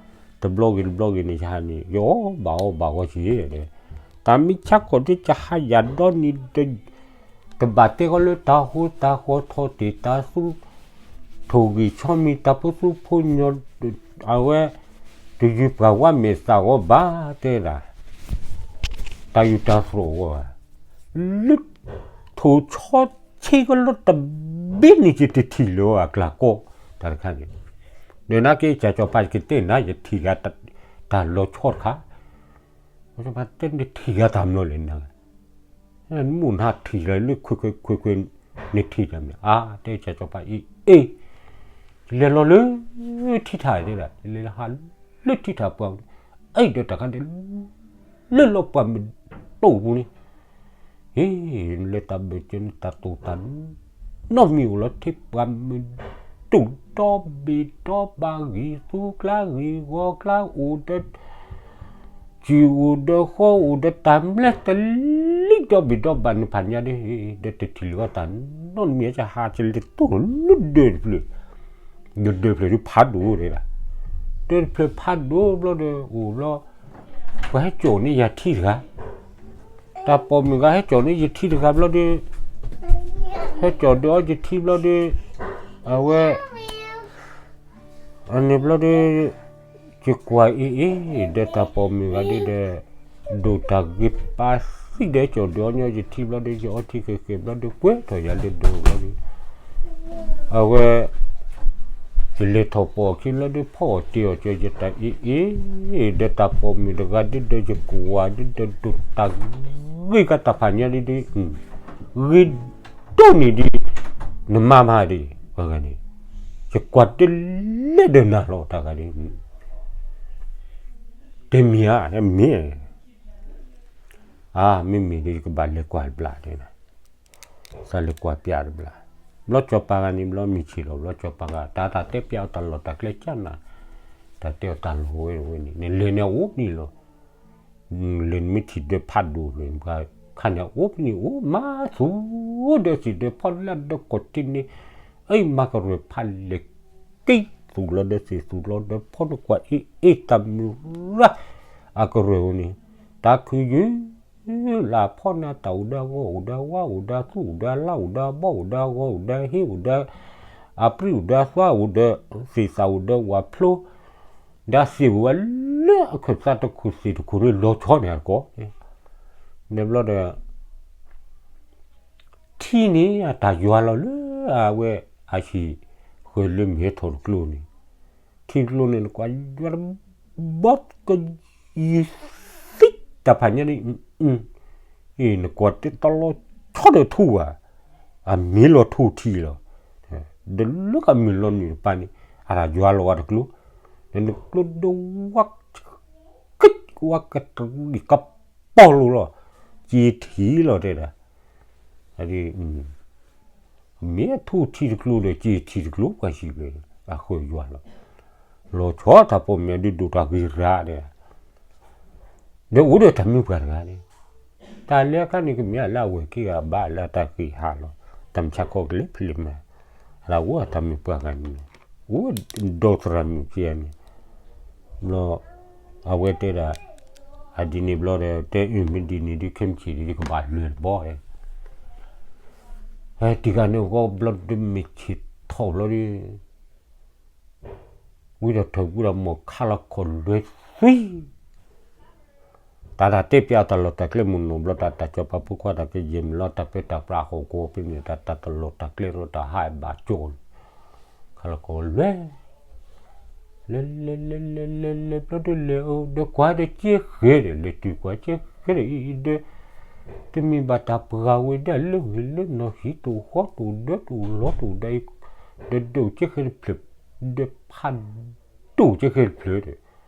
ဘျီဂ့ၤတဘျီဂ့ၤန့ၣ် ယဟးန့ၣ် ယအီၣ်ဘၣ်အီဘၣ်ဂီၤက့ၤဒီး တၢ်မ့ၢ်ဆါခီၣ်ဒ်ကဟးယၤဒီနံၤဒီး ကဘၣ်တဲဃီလၢတၢ်ဟိတၢ်ဃီထီၣ်တ့ၢ်တၢ်သူ ထိၣ်ဂံၢ်ဆီမံၤတၢ်ဖိသူဖိညီ အဝဲ တယုၢ်ပှၤဝါမဲာ်သၣ်ဂီၤဘၣ်တဲဒၣ် တၢ်ယူၢ်တၢ်သရိာ်ဂီၤ လၢ ထိၣ်ဆီဆ့ကလီၤတဘ့ၣ်န့ၣ် ယတထံၣ်လၢၤအကျါကီ တၢ်တခါန့ၣ် ဒီးနာ်က့ ကၢ်စီၤပၤ ယကတဲနၤ ယထံၣ်ဂၤ တၢ်လီၤဆီတခါ ကၢ်စီၤပၤတဲနထံၣ်ဂၤတၢ်မနုၤလဲၣ်နၤ မ့ၢ်နဟးထံၣ်လၢခွဲးခွဲးခွဲးခွဲး နထံၣ်တၢ်မနုၤ အါ တဲကၢ်စီၤပၤအံၤ အ့ လဲၤလီၤလၢ ထံထၣ်တဲဒၣ် လဲၤဟးလၢထံထၣ်ပှၢ် အံၤဒီးတၢ်ခါန့ၣ် လၢလီၤပှၢ်မုၢ်တိၢ်ပူၤန့ၣ် ဟ့ၣ် လဲၤတၢ်ဘၢၣ်စၢၤန့ၣ် တၢ်တိၢ်တၢ် နီတမံၤအိၣ်လီၤ ထံပှၢ်မုၢ်တိၢ်ဒီဘ့ၣ်ဒီဘၣ် ဂ့ၤသူကျါဂ့ၤဂီၤကျါ အိၣ်ဒီး စုၣ်အိၣ်ဒီးဃီအိၣ်ဒီးတၢ်မျဲတလံဒီဘ့ၣ်ဒီဘၣ်န့ၣ်ဖးညါဒီး ဒီးတထံၣ်လၢၤတၢ်နီတမံၤ ကဟးကလဲၤတိၢ်လၢဒၢးတဖျၢၣ် ဒီးဒၢးတဖျၢၣ်ဒုးဖးဒိၣ်တဲဒၣ် ဒၢးတဖျၢၣ်ဖးဒိၣ်ဘျီဒီး အိၣ်ဘျီ ပှၤဟဲစိာ်န့ၢ်ယၤထံတဂၤ တၢ်ပိာ်မုၣ်ဂၤဟဲစိာ်န့ၢ်ယထံတဂၤဘျီဒီး ဖဲကၠီၤဒုးအီယထံဘျီဒီး, အဝဲ, အန့ၣ်ဘျီဒီး, ယကွၢ်အ့ၣ်အ့ၣ်ဒီးတၢ်ပိာ်မုၣ်ဂၤဒ်ဒီး, ဒိၣ်တၢ်ဂ့ၤပာ်သံဒီးကၠီၤဒုးအီညီယထံဘျီဒီး ယအီထံဃဲးဃဲးဘျီဒီး ကွဲထီၣ်ယၤလၢဒိၣ်ဘျီဒီး, အဝဲ ယလဲၤထီၣ်ပိာ်အခံလၢဒုးဖီအီၣ်တ့ၢ်အီၣ်ကၠီၤယတၢ်အ့ၣ်အ့ၣ်, ဒီးတၢ်ပိာ်မုၣ်တဂၤဒ်ဒီးယကွၢ်ဒ်ဒီးဒိၣ်တၢ်ဂ့ၤကတၢၢ်ဖးညါဒ်ဒီး, ဂ့ၤဒိၣ်န့ၢ်ဒံး, နမါမၤဒံး, ပှၤဂၤန့ၣ်, ယကွၢ်တလဲဒီးနၤလီၤတၢ်ဂၤဒ် တမံၤဧါ, မ့ၢ်, အါ မ့မ့ၢ်ဒီးယကဘၣ်လဲၤကွၢ်တဘျီတဲ, သးလဲၤကွၢ်ပျးတဘျီ, ဘျီစီၤပၤဂၤန့ၣ်ဘျီမ့ၢ်ဆံးလီၤ ဘျီစီၤပၤဂၤ တၢ်တၢ်တဲပျးအီၤတၢ်လီၢ်တၢ်ကျဲကၢ်နၤ, တၢ်တဲအီၤတၢ်လီၢ်ဝဲဝဲန့ၣ် နလဲၤန့ၣ်အိၣ်ပနံၣ်လီၤ, လဲၤနမ့ၢ်ထံၣ်ဒၢးဖးဒိၣ်န့ၣ် ခါန့ၣ်အိၣ်ပနံၣ်အိၣ်မးသူ, ဒီးသ့ၣ်ဒီးဖီလၢဒီးကီၢ်တ့ၢ်န့ၣ်, အံၤမၤကရၢၢ်ဖးလဲၢ်က့ၤသူၣ်လီၤဒီးသ့ၣ်သူၣ်လီၤဒီးဖီနကွၢ်အ့ၣ်အ့ၣ်တၢ်မုၢ်ရၢ်, အကရၢၢ်ဧိၤန့ၣ်, တၢ်ခုၣ်ယုၢ် လၢဖီန့ၣ်တၢ်အိၣ်ဒီးအဂီၤအိၣ်ဒီးအဝါအိၣ်ဒီးသူၣ်အိၣ်ဒီးလါအိၣ်ဒီးအဘီအိၣ်ဒီးအဂီၤအိၣ်ဒီးဟ့အိၣ်ဒီး, အပြံၣ်အိၣ်ဒီးအသွါအိၣ်ဒီး, သ့ၣ်သၣ်အိၣ်ဒီးဝၣ်ဖျိ, ဒီးသ့ၣ်ဝဲလၢအခၢၣ်သးတခိၣ်သ့ၣ်တခိၣ်န့ၣ်လီၤဆီန့ၣ်အကီၢ်, န့ၣ်ဘျီဒီး ထံန့ၣ်အတၢ်ယွၤလီၤလၢအဝဲအဟံၣ်ဃၢၤလၢမ့ၢ်ဟဲထီၣ်တကျိန့ၣ်, ထံတကျိန့ၣ်နကွၢ်ယွၤတဘီကယုၢ်သံ, တၢ်ဖးညါန့ၣ်, အံၤနကွၢ်တ့တလီၤဆီဒီးထူဧါ, အမ့ၢ်လီၤထူထံလီၤ, ဒီးလၢကမုၢ်လီၤနုာ်တပၤန့ၣ်, အတၢ်ယွၤလီၤဝဲတကျိ, ဒီးနကျိဒီးဝါ ဝါကတရံၣ်ကပီၤလိၤလီၤ, စ့ထံလီၤတဲဒၣ်, မ့ၢ်အထူထံတကျိဒီးစ့ထံတကျိပှၤဟံၣ်ဝဲ, အဃၢၤယွၤလီၤ, လီၤဆီတၢ်ပိာ်မုၣ်ဒ်ဒိၣ်တၢ်ဂ့ၤရၣ်ဒီး, ဒီးအိၣ်ဒီးတၢ်မုၣ်ပှၢ်တဂၤန့ၣ်, တၢ်လဲၤအခါန့ၣ်ကမ့ၢ်လၢအဝဲၢ်ခံဂၤဘၣ်လၢတၢ်ဃ့ၢ်ဟးလီၤ, တၢ်မုၢ်ဆါခီကလဲၤဖဲလဲၣ်မး, အဝဲတၢ်မုၣ်ပှၢ်ဂၤန့ၣ်, အိၣ်ဒီးသရၣ်မုၣ်ခံဂၤန့ၣ်, ဘျီ, အဝဲတဲဒၣ်, အဒ်န့ၣ်ဘျီဒီး တဲအၢၣ်မ့ၢ်ဒ်န့ၣ်ဒ်ခဲမုၢ်ဆ့ၣ်ဒ်ယကဘၣ်လဲၤတဘီ, ဟဲတံၢ်ဂၤန့ၣ်ဂီၢ်ဘျီဒီးမ့ၢ်ဆ့ၣ်ထီၣ်ဘျီဒီး ဝံၤဒီးထၢၣ်ဝံၤဒီးမိၢ်ခါလီၤခီၣ်လွဲသွံ, တၢ်တၢ်တဲပျးတၢ်လီၢ်တၢ်ကျဲမုၢ်နီၢ်ဘျီတၢ်တၢ်စီၤပၤဖိခွါတၢ်ကယဲၢ်မုၢ်လီၤ တၢ်ပၢတၢ်ပြးဟီၣ်ကဝီၤဖဲန့ၣ် တၢ်တၢ်တလီၢ်တၢ်ကျဲလီၤ တၢ်ဟးဘၣ်ကၠီန့ၣ်, ခါလီၤခီၣ်လွဲ, လဲၤလဲၤလဲၤလဲၤလဲၤလဲၤဘျီဒီးလဲၤအိၣ်ဒီးကွၢ်ဒီးကဲဃဲဒီး လဲၤတုၤကွၢ်ကဲဃဲဒီးအံၤဒီး တမ့ၢ်ဘၣ်တၢ်ပှၤဝဲဒၣ်လၢဂ့ၤလၢနီၢ် ဟံးတအိၣ်ဃီတအိၣ်ဒၢတအိၣ်လီၤတအိၣ်ဒီးအံၤ, ဒီးဒိၣ်ကဲဃဲတဖျၢၣ်, ဒီးဖးဒိၣ်ကဲဃဲတဖျၢၣ်ဒီး,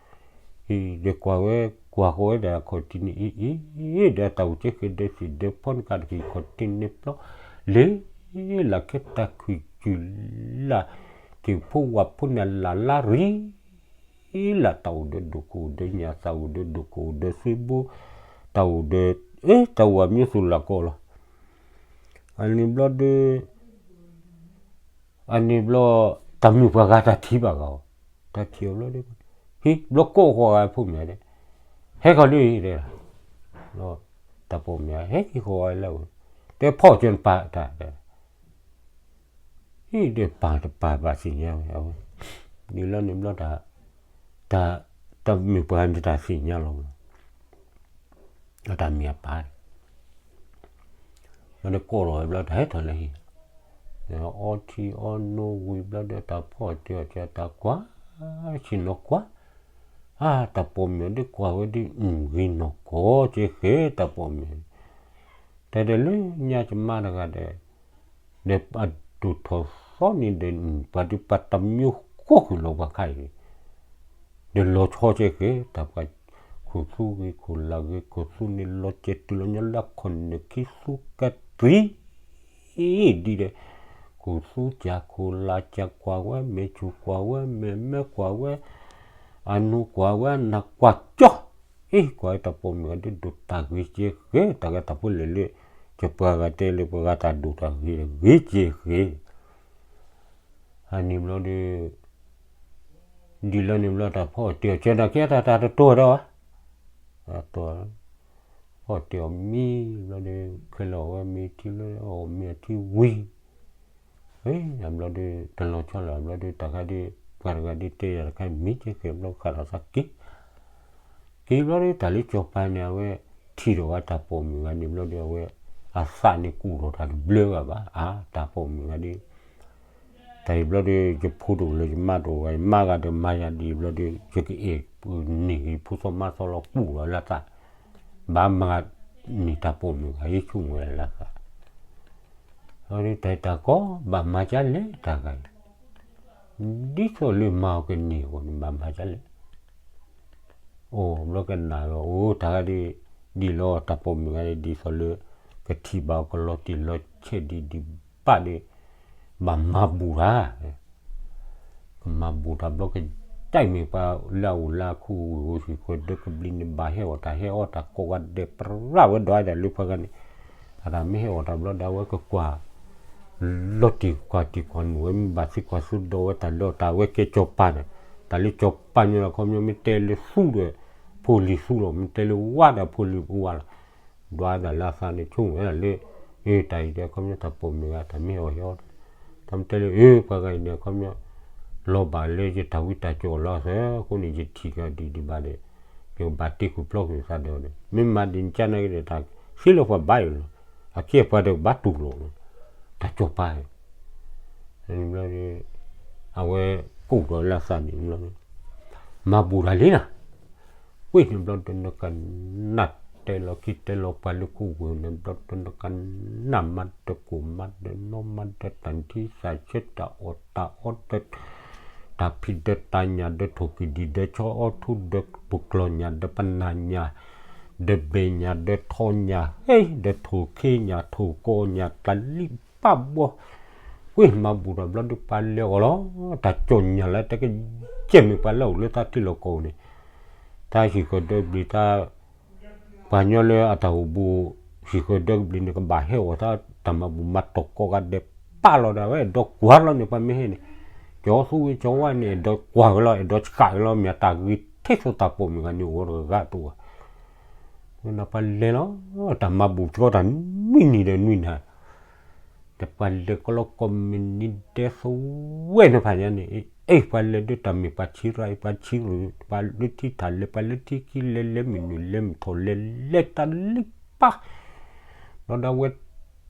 အံၤဒီးကွၢ်ဝဲ, ကွၢ်ဃီၤဝဲဒၣ်ခီၣ်ထံးန့ၣ်အံၤအံၤ, ဒီးတၢ်အိၣ်ကဲဃဲဒီးသ့ၣ်ဒီးဖီနကၣ်တက့ၢ်ခီၣ်ထံးန့ၣ်ပျီ, လဲၤလၢ်ခဲတၢ်ခုၣ်ကုၢ်လၢ်, ထံၣ်ဖိဝၣ်ဖိန့ၣ်လၢ်လၢ်ရံ လၢ်တၢ်အိၣ်ဒီးဒိၣ်ခိၣ်အိၣ်ဒီးညၣ်သၣ်အိၣ်ဒီးဒိၣ်ခိၣ်အိၣ်ဒီးသ့ဘိ, တၢ်အိၣ်ဒီး, တၢ်အိၣ်အမျိုးစုလၢ်ကီလီၤ. အန့ၣ်ဘျီဒီး, အန့ၣ်ဘျီ, တၢ်မုၣ်ပှၤဂၤတၢ်ထံၣ်ဘၣ်ဂၤအီၤ, တၢ်ထံၣ်အီၤဘျီဒီး, ဟံးဘျီကိးဃီၤဂၤဖိမ့ၢ်ဒဲး, ဟဲခီလံတဲ, တၢ်ပိာ်မုၣ်ဟဲက့ၤဃီၤဂၤလၢဝဲ, တဲဖီၣ်ကၢနပၢ်တၢ် ဟံးဒီးပၢ်တပၢ်ဘၣ်သ့ၣ်ညါဝဲ, ဒ်လီၤန့ၣ်ဘျီတၢ်, တၢ်, တၢ်မုၣ်ပှၤန့ၣ်တၢ်သ့ၣ်ညါလီၤ, တၢ်မ့ၢ်အပၢ်, ဘျီဒီးကိးလီၤဝဲဘျီတၢ်ဟဲထီၣ်လၢဟံၣ်, အီထံအီနိဝံၤဘျီဒီးတၢ်ဖီၣ်တ့ၢ်အီၤကတၢၢ်တၢ်ကွၢ်, ဆ့ၣ်နီၤကွၢ် အါ တၢ်ပိာ်မုၣ်ဒ်ကွၢ်ဝဲဒ်အုၣ်ဂ့ၤနီၢ်ကီၢ်ကဲဃဲ တၢ်ပိာ်မုၣ်, တၢ်ဒီးလၢညါကမါတဂၤဒီး, ဒီးအဒိၣ်ထီၣ်သီန့ၣ်ဒီး ပှၤဒုးပှၤတၢ်မၠိဃိၣ်ဃုာ်လီၤပှၤခါအံၤ, ဒီးလီၤဆီကဲဃဲ တၢ်ပှၤ, ခိၣ်သူဂ့ၤခိၣ်လၢ်ဂ့ၤ ခိၣ်သူန့ၣ်လီၤစဲးတုၤလီၤညီလၢအခီၣ်နၢၣ်ခံသူကတံၤ ဒ်ဒီး, ခိၣ်သူစၢ်ခိၣ်လၢ်စၢ်ကွၢ်ဝဲ မဲာ်ဆူၣ်ကွၢ်ဝဲ မဲာ်မဲကွၢ်ဝဲ, အနူကွၢ်ဝဲ နၢ်ကွၢ်ကၠီ, အ့ ကွၢ်ဝဲတၢ်ပိာ်မုၣ်အဒိၣ်ဒိၣ်တၢ်ဂ့ၤကဲဃဲ တၢ်ဂ့ၤတၢ်ဖိလဲၣ်လၢ, ကပှၤဂၤတဲလၢပှၤဂၤတၢ်ဒိၣ်တၢ်ဂ့ၤဂ့ၤကဲဃဲ အန့ၣ်ဘျီဒီး, ဒ်လီၤန့ၣ်ဘျီတၢ်ဖီၣ်တ့ၢ်အီၤ ကဲနၤကဲတၢ်တတိၢ်ဒီး, တၢ်တိၢ်, ဖီၣ်တ့ၢ်အီၤမံဘျီဒီး ခဲလၢာ်အီၣ်ဝဲမ့ၢ်ထံလၢအီၣ်မ့ၢ်အထံဝံၤ အဘျီဒီး တလီၤဆီလၢၤဘျီဒီး တၢ်ခါဒီး ပှၤတဂၤဒ်တဲယၤတခါ မ့ၢ်ကဲဃဲၤဘျီဃးဒီးသးက့ၤ က့ၤဘျီဒီး တၢ်လၢစီၤပၤန့ၣ် အဝဲထံၣ်ဒီးဝဲတၢ်ပိာ်မုၣ်ဂၤန့ၣ်ဘျီဒီး အဝဲ အသးန့ၣ်ကူၣ်ထီၣ်တၢ်တဘျၢဂၤဘၣ် အါ တၢ်ပိာ်မုၣ်ဂၤဒီး တၢ်အံၤဘျီဒီး ယဖိတအိၣ်လၢယမါတအိၣ်ဘၣ် ယမါဂၤဒီးမၤယၤဒ်ဘျီဒီး ယကအဲၣ်န့ၢ်ယဖိသီမါသီလီၤ ကူၣ်ထီၣ်လၢသး ဘၣ်မၤန့ၢ်တၢ်ပိာ်မုၣ်ဂၤ ယဆိကမိၣ်လၢသး ဒီးတၢ်တၢ်ကီဘၣ်မၤဒ်လဲၣ်တၢ်ဂၤအံၤ ဒ်သိးလၢမၤအီၤကန့ၢ်အဂီၢ်န့ၣ် ဘၣ်မၤဒ်လဲၣ် အိၣ်ဘျီကနၣ်ဒီး အိၣ်တၢ်ဂၤဒီး ဒ်လီၤတၢ်ပိာ်မုၣ်ဂၤအံၤ ဒ်သိးလၢ ကထံၣ်ဘၣ်အီၤကလီၤတံၢ်လီၤဆဲးဒံးဒံးဘၣ်ဒီး ဘၣ်မၤဘူးတၢ် ကမၤဘူးတၢ်ဘျီကကြၢးမ့ၢ်ပှၤလၢအအိၣ်လၢအခူဝ့ၢ်ဟံၣ်ဃီဒၢကဘျံးန့ၣ် ဘၣ်ဟဲအီၣ်တၢ်ဟဲအီၣ်တၢ်ကိးဂၤဒဲး ပြးဝဲဒိးဝဲဒၣ်လၢပှၤဂၤန့ၣ် အတၢ်မ့ၢ်ဟဲအီၣ်တၢ်ဘျီဒီး အဝဲကကွၢ် လီၤတံၢ်ကွၢ်တံၢ်ကွၢ်မုၢ်ဝဲ မ့ၢ်ဘၣ်သံကွၢ်သူဒီးဝဲတၢ်လၢအီၣ်တၢ်ဝဲကဲစီၤပၤန့ၣ် တၢ်လၢစီၤပၤညီလီၤ ခီပညီမ့ၢ်တဲလၢသူဒီး ဖိလံၤသူလီၤ မ့ၢ်တဲလၢဝါဒီးဖိလံၤဝါလီၤ ဒွးဒၣ်လၢအသးန့ၣ် ဆိကမိၣ်ဝဲဒၣ်လၢ အ့ တၢ်အံၤဒီး ခီပညီတၢ်ပိာ်မုၣ်ဂၤ တၢ်မ့ၢ်ဟဲအီၣ်ဟဲအီၣ် တၢ်မ့ၢ်တဲလၢ အ့ ပှၤဂၤအံၤန့ၣ် ခီပညီ လီၤဘၣ်လၢယတၢ်ဝံတၢ်ကၠီၣ်လီၤသၢ အဃိန့ၣ် ယထံၣ်ကဒံးဒံးဘၣ်ဒီး ယကဘၣ်တ့ဃုာ်ဖျီဃုာ်သးဒီး မ့ၢ်မၤဒ်န့ၣ်ကန့ၣ်ကဒီး တၢ်သ့လၢပှၤဘၣ်အံၤလီၤ အခ့အပှၤဒီးကဘၣ်တူၢ်လိာ်လီၤ တၢ်ကၠီၣ်ပၤ ဘျီ အဝဲကူၣ်ထီၣ်လၢအသးန့ၣ်ဘျီ မၤဘူးတၢ်လံနၤ ဝ့ၢ်န့ၣ်ဘျီဒီး နကနၣ်တဲလီၤခံတဲလီၤပှၤလၢခူဝ့ၢ်န့ၣ်ဘျီဒီး နကနၣ်မၤဒီးကိၣ်မၤဒီးနီၢ်မၤဒီးတၢ်ထံသးဆၢတၢ်အီၣ်တၢ်အီဒီး တၢ်ဖံးဒီးတၢ်ညၣ်ဒီးထိၣ်ကံၢ်ဒံၣ်ဒီးဆီအီထူဒီးပူၤကျီၢ်ညၣ်ဒီးပနၢ်ညၣ် ဒီးဘ့ၣ်ညၣ်ဒီးထီညၣ် ဟဲဒီးထိၣ်ခ့ညၣ်ထိၣ်ကီၢ်ညၣ်တၢ်လံၣ်ပၣ်ဘီ ဝ့ၢ်မၤဘူးတၢ်ဘျီဒီးပှၤလဲၤအီၤလီၤ တၢ်ကၠီၣ်ညၣ်လၢတကယဲၢ်မ့ၢ်ပှၤလၢအအိၣ်လၢတၢ်ထံလီၢ်ကီၢ်န့ၣ် တၢ်ဟံၣ်ဃီဒီးဘျံၤတၢ် ပှၤညီလၢအတၢ်အိၣ်ဘူး ဟံၣ်ဃီဒီးဘျံၤန့ၣ် ကဘၣ်ဟဲအီၣ်တၢ် တၢ်မၤဘူးမၤတီၢ်ကိးဂၤဒဲးပာ်လီၤဒီး အဝဲအဲၣ်ဒိးကွၢ်လီၤန့ၣ် ပှၤမ့ၢ်ဟဲန့ၣ် ကၠီသူဝံကၠီဝါန့ၣ် အဲၣ်ဒိးကွၢ်ဝဲလီၤ အဲၣ်ဒိးဆှးဝဲလီၤ မ့ၢ်အတၢ်ဂ့ၤထဲသိးတၢ်ပိာ်မုၣ်ဂၤန့ၣ် အိၣ်တဂၤတအိၣ်ဘၣ် ဝဲန့ၣ်ပှၤလဲၤလီၤ တၢ်မၤဘူးကီတၢ်နွံနံၤဒီးနွံနၤ ဒီးပှၤလဲၤကလီကီၢ်မုၢ်နံၤဒဲးသဝဲန့ၣ်ဖးညါန့ၣ် အဲၣ်ပှၤလဲၤဒုးတၢ်မ့ၢ်ပှၤဆံရၣ်အံၤ ပှၤဆံရူၢ် ပှၤလၢထံထၣ်လဲၤ ပှၤလၢထံခံလဲၤ လဲၤမုၢ်နုာ်လဲၤမုၢ်ထီၣ်လဲၤ လဲၤတၢ်လံၣ်ပၣ် ဘျီဒီးဝဲ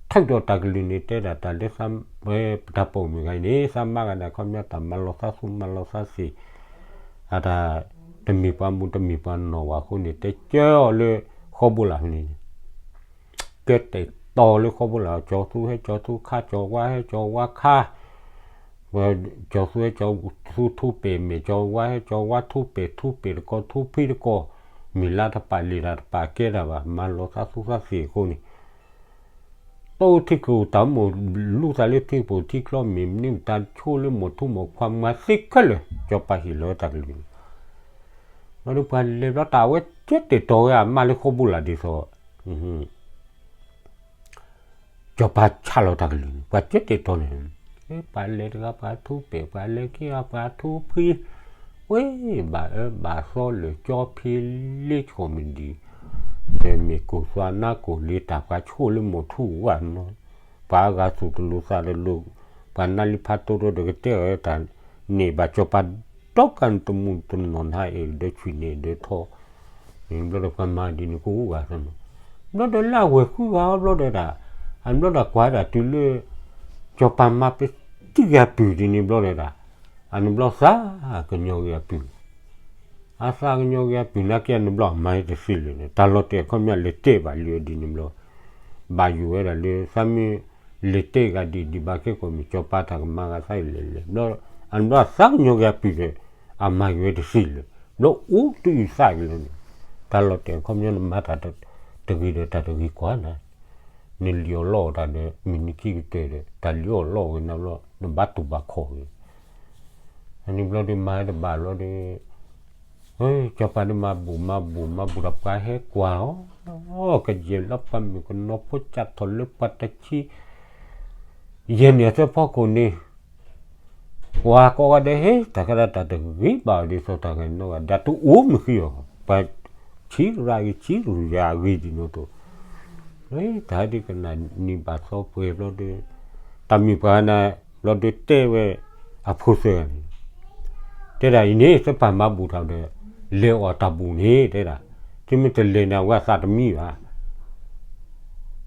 ထုးဒီးတၢ်ကလုၢ်န့ၣ် တဲဒၣ်တၢ်လၢသးဝဲ ပတၢ်ပိာ်မုၣ်ဂၤအံၤန့ၣ် သးမါဂၤန့ၣ် အခီပညီတၢ်မၤလီၤသးသူၣ်မၤလီၤသးသ့ၣ် အတၢ် တမ့ၢ်ပှၤမူတမ့ၢ်ပှၤနီၢ်ဝဲအဃိန့ၣ် တဲကၢအီၤလၢဃီဘိလၣ်န့ၣ် ကၢတဲာ်တီၤလၢဃီဘိလၣ် ကၠီသူဟဲကၠီသူခါ ကၠီဝါဟဲကၠီဝါခါ ကၠီသူဟဲကၠီသူထူပ့ၢ်မ့ၢ် ကၠီဝါဟဲကၠီဝါထူပ့ၢ် ထူပ့ၢ်တကီၢ် ထူဖံတကီၢ် မ့ၢ်လါတပာ်လံာ်တၢ်တပာ်ကဲတၢ်ဘၣ် မၤလီၤသးသူသးသ့ၣ်အဃိန့ၣ် တိထံကျိတၢ်မိၣ်လူသးလၢထံကပိာ်ထံချီမ့ၢ် မနုၤတၢ်ဆိလၢမိၢ်ထူမိၢ်ခွါမၤသ့ခဲလၢာ် ကၠီပာ်ဟ့ၣ်လီၤတၢ်ကလုၢ်န့ၣ် ဘျီဒီးပှၤလဲၤဘျီတၢ်ဝဲကၢတဲာ်တီၤဝဲအမါလၢဃီဘိလၣ်ဒ်သိး ကၠီပာ်ဆးလီၤတၢ်ကလုၢ်န့ၣ် ပှၤကၢတဲာ်တီၤန့ၣ် ပှၤလဲၤတဂၤပှၤထူပ့ၢ် ပှၤလဲၤခံဂၤပှၤထူဖံ ဝ့ၢ်ဘၣ်အၢဘၣ်သီလၢာ်ကၠီဖံလ့ကီၢ်မုၢ်ဒံး ဒီးမ့ၢ်ကိၢ်သွါနါကိၢ်လ့တၢ်ပှၤဆိလၢမိၢ်ထူဝဲနီၤ ပှၤအဂၤသူၣ်တလိၤသးတလိၤ ပှၤနါလံဖးတိၢ်တိၢ်ဒီးကတဲအီၤတၢ်န့ၣ် ဘၣ်ကၠီပာ်ဒီကၢ်တမူတနီၢ်နဟါအဲၣ်ဒီးဆွံၣ်န့ၣ်ဒီးထီ ဘျီဒီးပှၤမၤဒ်န့ၣ်ကအိၣ်ဂၤသနီၤ ဘျီဒီးလၢအဝဲၢ်ဃုဂၤဘျီဒီးဒၣ် အဘျီဒီးကွၢ်ဒၣ်တုၤလၢ ကၠီပာ်မၤပတံၢ်ဂ့ၤအပုၢ်ဒ်န့ၣ်ဘျီဒီးဒၣ် အန့ၣ်ဘျီသးကညီၤဂ့ၤအပုၢ် အသးကညီၤဂ့ၤအပုၢ်နာ်က့အန့ၣ်ဘျီအမၤတသ့လၢၤန့ၣ် တၢ်လီၤတဲာ်အခီပညီလဲၤတဲဘၣ်လၢဒ်န့ၣ်ဘျီ ဘၣ်ယိၣ်ဝဲဒၣ်လၢသးမ့ၢ်လဲၤတဲဂၤဒ်ဒ်ဘၣ်ကဲကီၢ်မ့ၢ်ကၠီပာ်တၢ်ကမၤဂၤသးအံၤလဲၤလဲၤ ဘျီ အန့ၣ်ဘျီသးကညီၤဂ့ၤအပုၢ်ဒီး အမၤယိၣ်ဝဲတသ့လၢၤ ဘျီအိၣ်တအုၣ်သးက့ၤလၢန့ၣ် တၢ်လီၤတဲာ်အခီပညီနမၤတၢ်တဂ့ၤဒီးတၢ်တဂ့ၤကွၢ်နၤ နလံၣ်အီၣ်လီအီၣ်တၢ်ဒီး မုၢ်နံၤခံကတၢၢ်ဒီး တၢ်လံၣ်အီၣ်လီအီၣ်ဝဲနၤဘျီ နဘၣ်တူၢ်ဘၣ်ခီၣ်ဝဲ အန့ၣ်ဘျီဒီးမၤတဘၣ်ဘျီဒီး ကၠီပၤဒီးမၤဘူၣ်မၤဘူၣ်မၤဘူၣ်ဒီးပှၤဟဲကွၢ်လီၤ ကယဲၢ်လီၤပှၤမုၣ်ကနီၤဖိစၢ်ထီၣ်လၢပှၤတဆံ ယဲၢ်န့ၣ်အသၢဖီခိၣ်န့ၣ် ကွၢ်ကိးဂၤဒဲးဟ့ တၢ်ခါဒၣ်တၢ်တဂ့ၤဘၣ်အီၤဒ်သိးတၢ်ဂ့ၤနီတဂၤ ဒ်တအိၣ်မုၢ်ဃံအီၤ ပှၤဆံးရၤဂ့ၤဆံးရၤဂ့ၤဒ်န့ၣ်သိး တၢ်ဟဲဒ်ကနၣ်နံၤဘၣ်သီပှဲၤဘျီဒီး တၢ်မုၢ်ပှၤနၤ ဘျီဒုးတဲဝဲ အဖိသၢဂၤန့ၣ် တဲဒၣ်အံၤန့ၣ် သုပာ်မၤဘူၣ်ထီၣ်ဒီး လဲၤအီၣ်တၢ်ဘူၣ်န့ၣ် တဲဒၣ်, သုမ့ၢ်တလဲၤန့ၣ် အဝဲအသးတမံဘၣ်.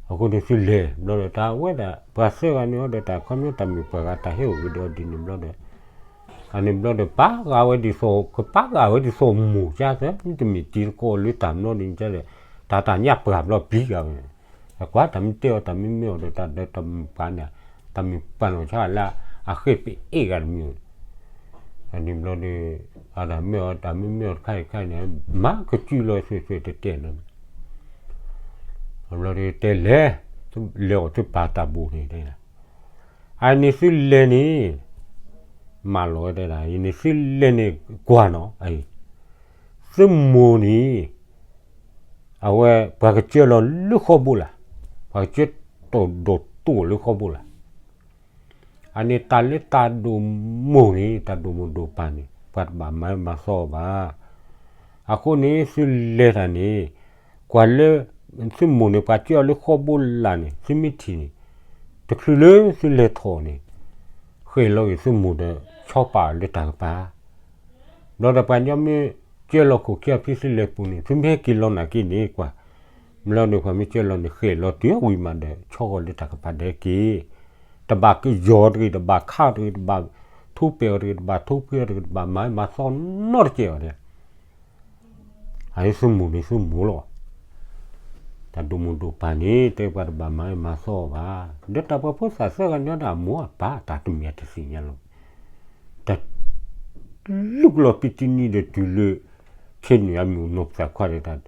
အဃိန့ၣ်သုလဲၤဘျီဒီး တၢ်ဝဲဒၣ် ပှၤသၢဂၤန့ၣ်အီၤဒီး တၢ်ခီပညီတၢ်မ့ၢ်ပှၤဂၤတၢ်ဟဲအိၣ်ကဒီးဒ်န့ၣ်ဘျီဒီး အန့ၣ်ဘျီဒီး ပာ်ဃာ်ဝဲဒ်သိး ကပာ်ဃာ်ဝဲဒ်သိးမိၢ်ကသၢ မ့တမ့ၢ်တံၤသကိးလၢတၢ်မနီဒ်န့ၣ်ကလဲၣ်, တၢ်တၢ်ညၣ်ပှၢ်ဘျီပျံၤဃာ်ဝဲန့ၣ်, အကွၢ်တၢ်မ့ၢ်တဲအီၤ တၢ်မ့ၢ်မ့ၢ်အီၤဒီး တၢ်ဒီးတၢ်မုၢ်ပှၢ်န့ၣ် တၢ်မုၢ်ပှၢ်န့ၣ်ဆါလၢ အဃ့ၢ်ပအ့ၣ်ဂၤတမံၤ, အန့ၣ်ဘျီဒီး အတၢ်မ့ၢ်အီၤ တၢ်မ့ၢ်မ့ၢ်အီၤတခါအံၤတခါအံၤန့ၣ် မၤကစုလီၤသွဲၣ်သွဲၣ်တဲာ်တဲာ်လီၤ, အဘျီဒီးတဲလဲၤ, လဲၤအီၣ်သုပာ်တၢ်ဘူၣ်န့ၣ်တဲ အန့ၣ်သုလဲၤန့ၣ် မၤလီၤဝဲတဲဒၣ် အန့ၣ်သုလဲၤန့ၣ်ကွၢ်နီၤ, သုမိၢ်န့ၣ် အဝဲပှၤကစၢလီၤလၢဃီဘိလာ်, ပှၤကစၢတီၢ်ဒိၣ်တိၢ်လၢဃီဘိလာ်, အန့ၣ်တၢ်လၢတၢ်ဒိၣ်မိၢ်န့ၣ် တၢ်ဒိၣ်မိၢ်ဒိၣ်ပၢ်န့ၣ် ပှၤတဘၣ်မၤမၤသီအီၤဘၣ်. အဃိန့ၣ်သုလဲၤတၢ်န့ၣ် ကွၢ်လၢ သုမိၢ်န့ၣ် ပှၤစၢအီၤလၢဃီဘိလာ်န့ၣ် သုမ့ၢ်ထံၣ်န့ၣ် တချုးလၢသုလဲၤထီၣ်န့ၣ် ဃ့ၢ်လီၤဂ့ၤသုမိၢ်ဒီး ဆီပာ်အီၤလၢတၢ်ကပၤ ဘျီဒီးပှၤညီမ့ၢ်စၢလီၤခိၣ်ခံအဖံသုလဲၤပူၤန့ၣ် သုမ့ၢ်ဟဲက့ၤလီၤနာ်က့န့ၣ်ကွၢ်, မ့ၢ်လီၤန့ၣ် ပှၤမ့ၢ်စၢလီၤန့ၣ် ဃ့ၢ်လီၤတုၤဝံၤမးဒီး ဆီဃီၤလၢတၢ်ကပၤဒဲက့ၤ, တဘၣ်ကယီၤတဂ့ၤ တဘၣ်ခးတဂ့ၤ တဘၣ်ထူပှဲၤအီၤတဂ့ၤ တဘၣ်ထိဖှံအီၤတဂ့ၤ တဘၣ်မၤမၤသီနီတကဲးအီၤဒဲး အသုမိၢ်န့ၣ်သုမိၢ်လီၤ. တၢ်ဒိၣ်မိၢ်ဒိၣ်ပၢ်န့ၣ် တဲပှၤတဘၣ်မၤမၤသီအီၤဘၣ်. ဒီးတၢ်ပှၤဖိသၣ်သၢဂၤန့ၣ်ဒီးအမိၢ်အပၢ်တၢ်တမံၤတသ့ၣ်ညါလီၤ. တၢ်လူၢ်ကလီၤပံတနံၤဒီးတုၤလၢ ခ့နုာ်အမုၢ်နီၢ်ပသးခွါဒီးတၢ်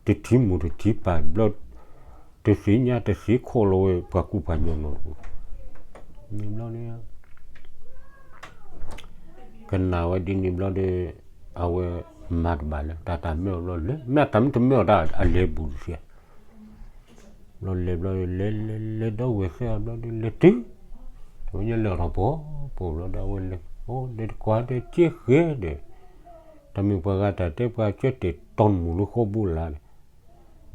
တထံၣ်မိၢ်တထံၣ်ပၢ်ဘျီ တသ့ၣ်ညါတသ့ခိၣ်လီၤဝဲပှၤကူပှၤညီနီၢ်တပူၤ န့ၣ်ဘျီဒီး ကနၣ်ဝဲဒ်န့ၣ်ဘျီဒီး အဝဲမၤတဘၣ်လၢ တၢ်တၢ်မ့ၢ်အီၤဘျီလဲၤ မ့ၢ်တၢ်မ့ၢ်တမ့ၢ်အီၤတၢ်အလဲၤဘူၣ်တသ့ ဘျီလဲၤဘျီဒီး လဲၤလဲၤလဲၤဒီးဝဲၢ်သၢဂၤဘျီဒီး လဲၤတုၤ တဝဲညါလဲၤအီၣ်ထီၣ်ပှီၤပှီၤဘျီဒီး အဝဲလဲၤ အိၣ်ဒီးတကွၢ်ဒီးက့ဃဲဒီး တၢ်မ့ၢ်ပှၤဂၤတၢ်တဲပှၤကၢတဲာ်တီနမိၢ်လၢဃီဘိလာ်န့ၣ်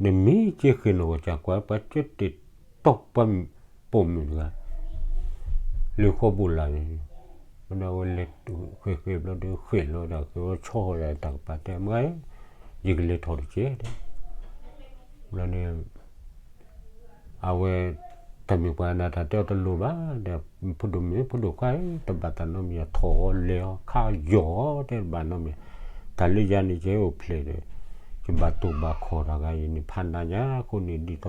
နမ့ၢ်က့ဃဲနီၢ်ကစၢ်ကွၢ် ပှၤကၢတဲာ်တီပှၤပိာ်မုၣ်တဂၤ လၢဃီဘိလာ်န့ၣ် ဘျီဒီးအဝဲလဲၤဃဲးဃဲးဘျီဒီးဃဲးလီၤဒီး ကဆီဃီၤဒီးတၢ်ကပၤတဲမ့ၢ် ယကလဲၤထီၣ်တက့ၢ် ဘျီန့ၣ် အဝဲ တၢ်မ့ၢ်ပှၤနၤတၢ်တဲအီၤတလိၣ်ဘၣ်ဒီး ဖိဒိၣ်မုၣ်ဖိဒိၣ်ခွါ တဘၣ်တၢ်နီတမံၤ ထီၣ်အီၤလဲၤအီၤခးယီၤအီၤတဲတဘၣ်နီတမံၤ တၢ်လၢယၤန့ၣ် ယဟဲအိၣ်ဖျဲၣ်ဒီး ယဘၣ်တိၢ်ဘၣ်ခီၣ်တၢ်ဂၤအံၤန့ၣ် ဖးနးညါအဃိန့ၣ် ဒ်သိး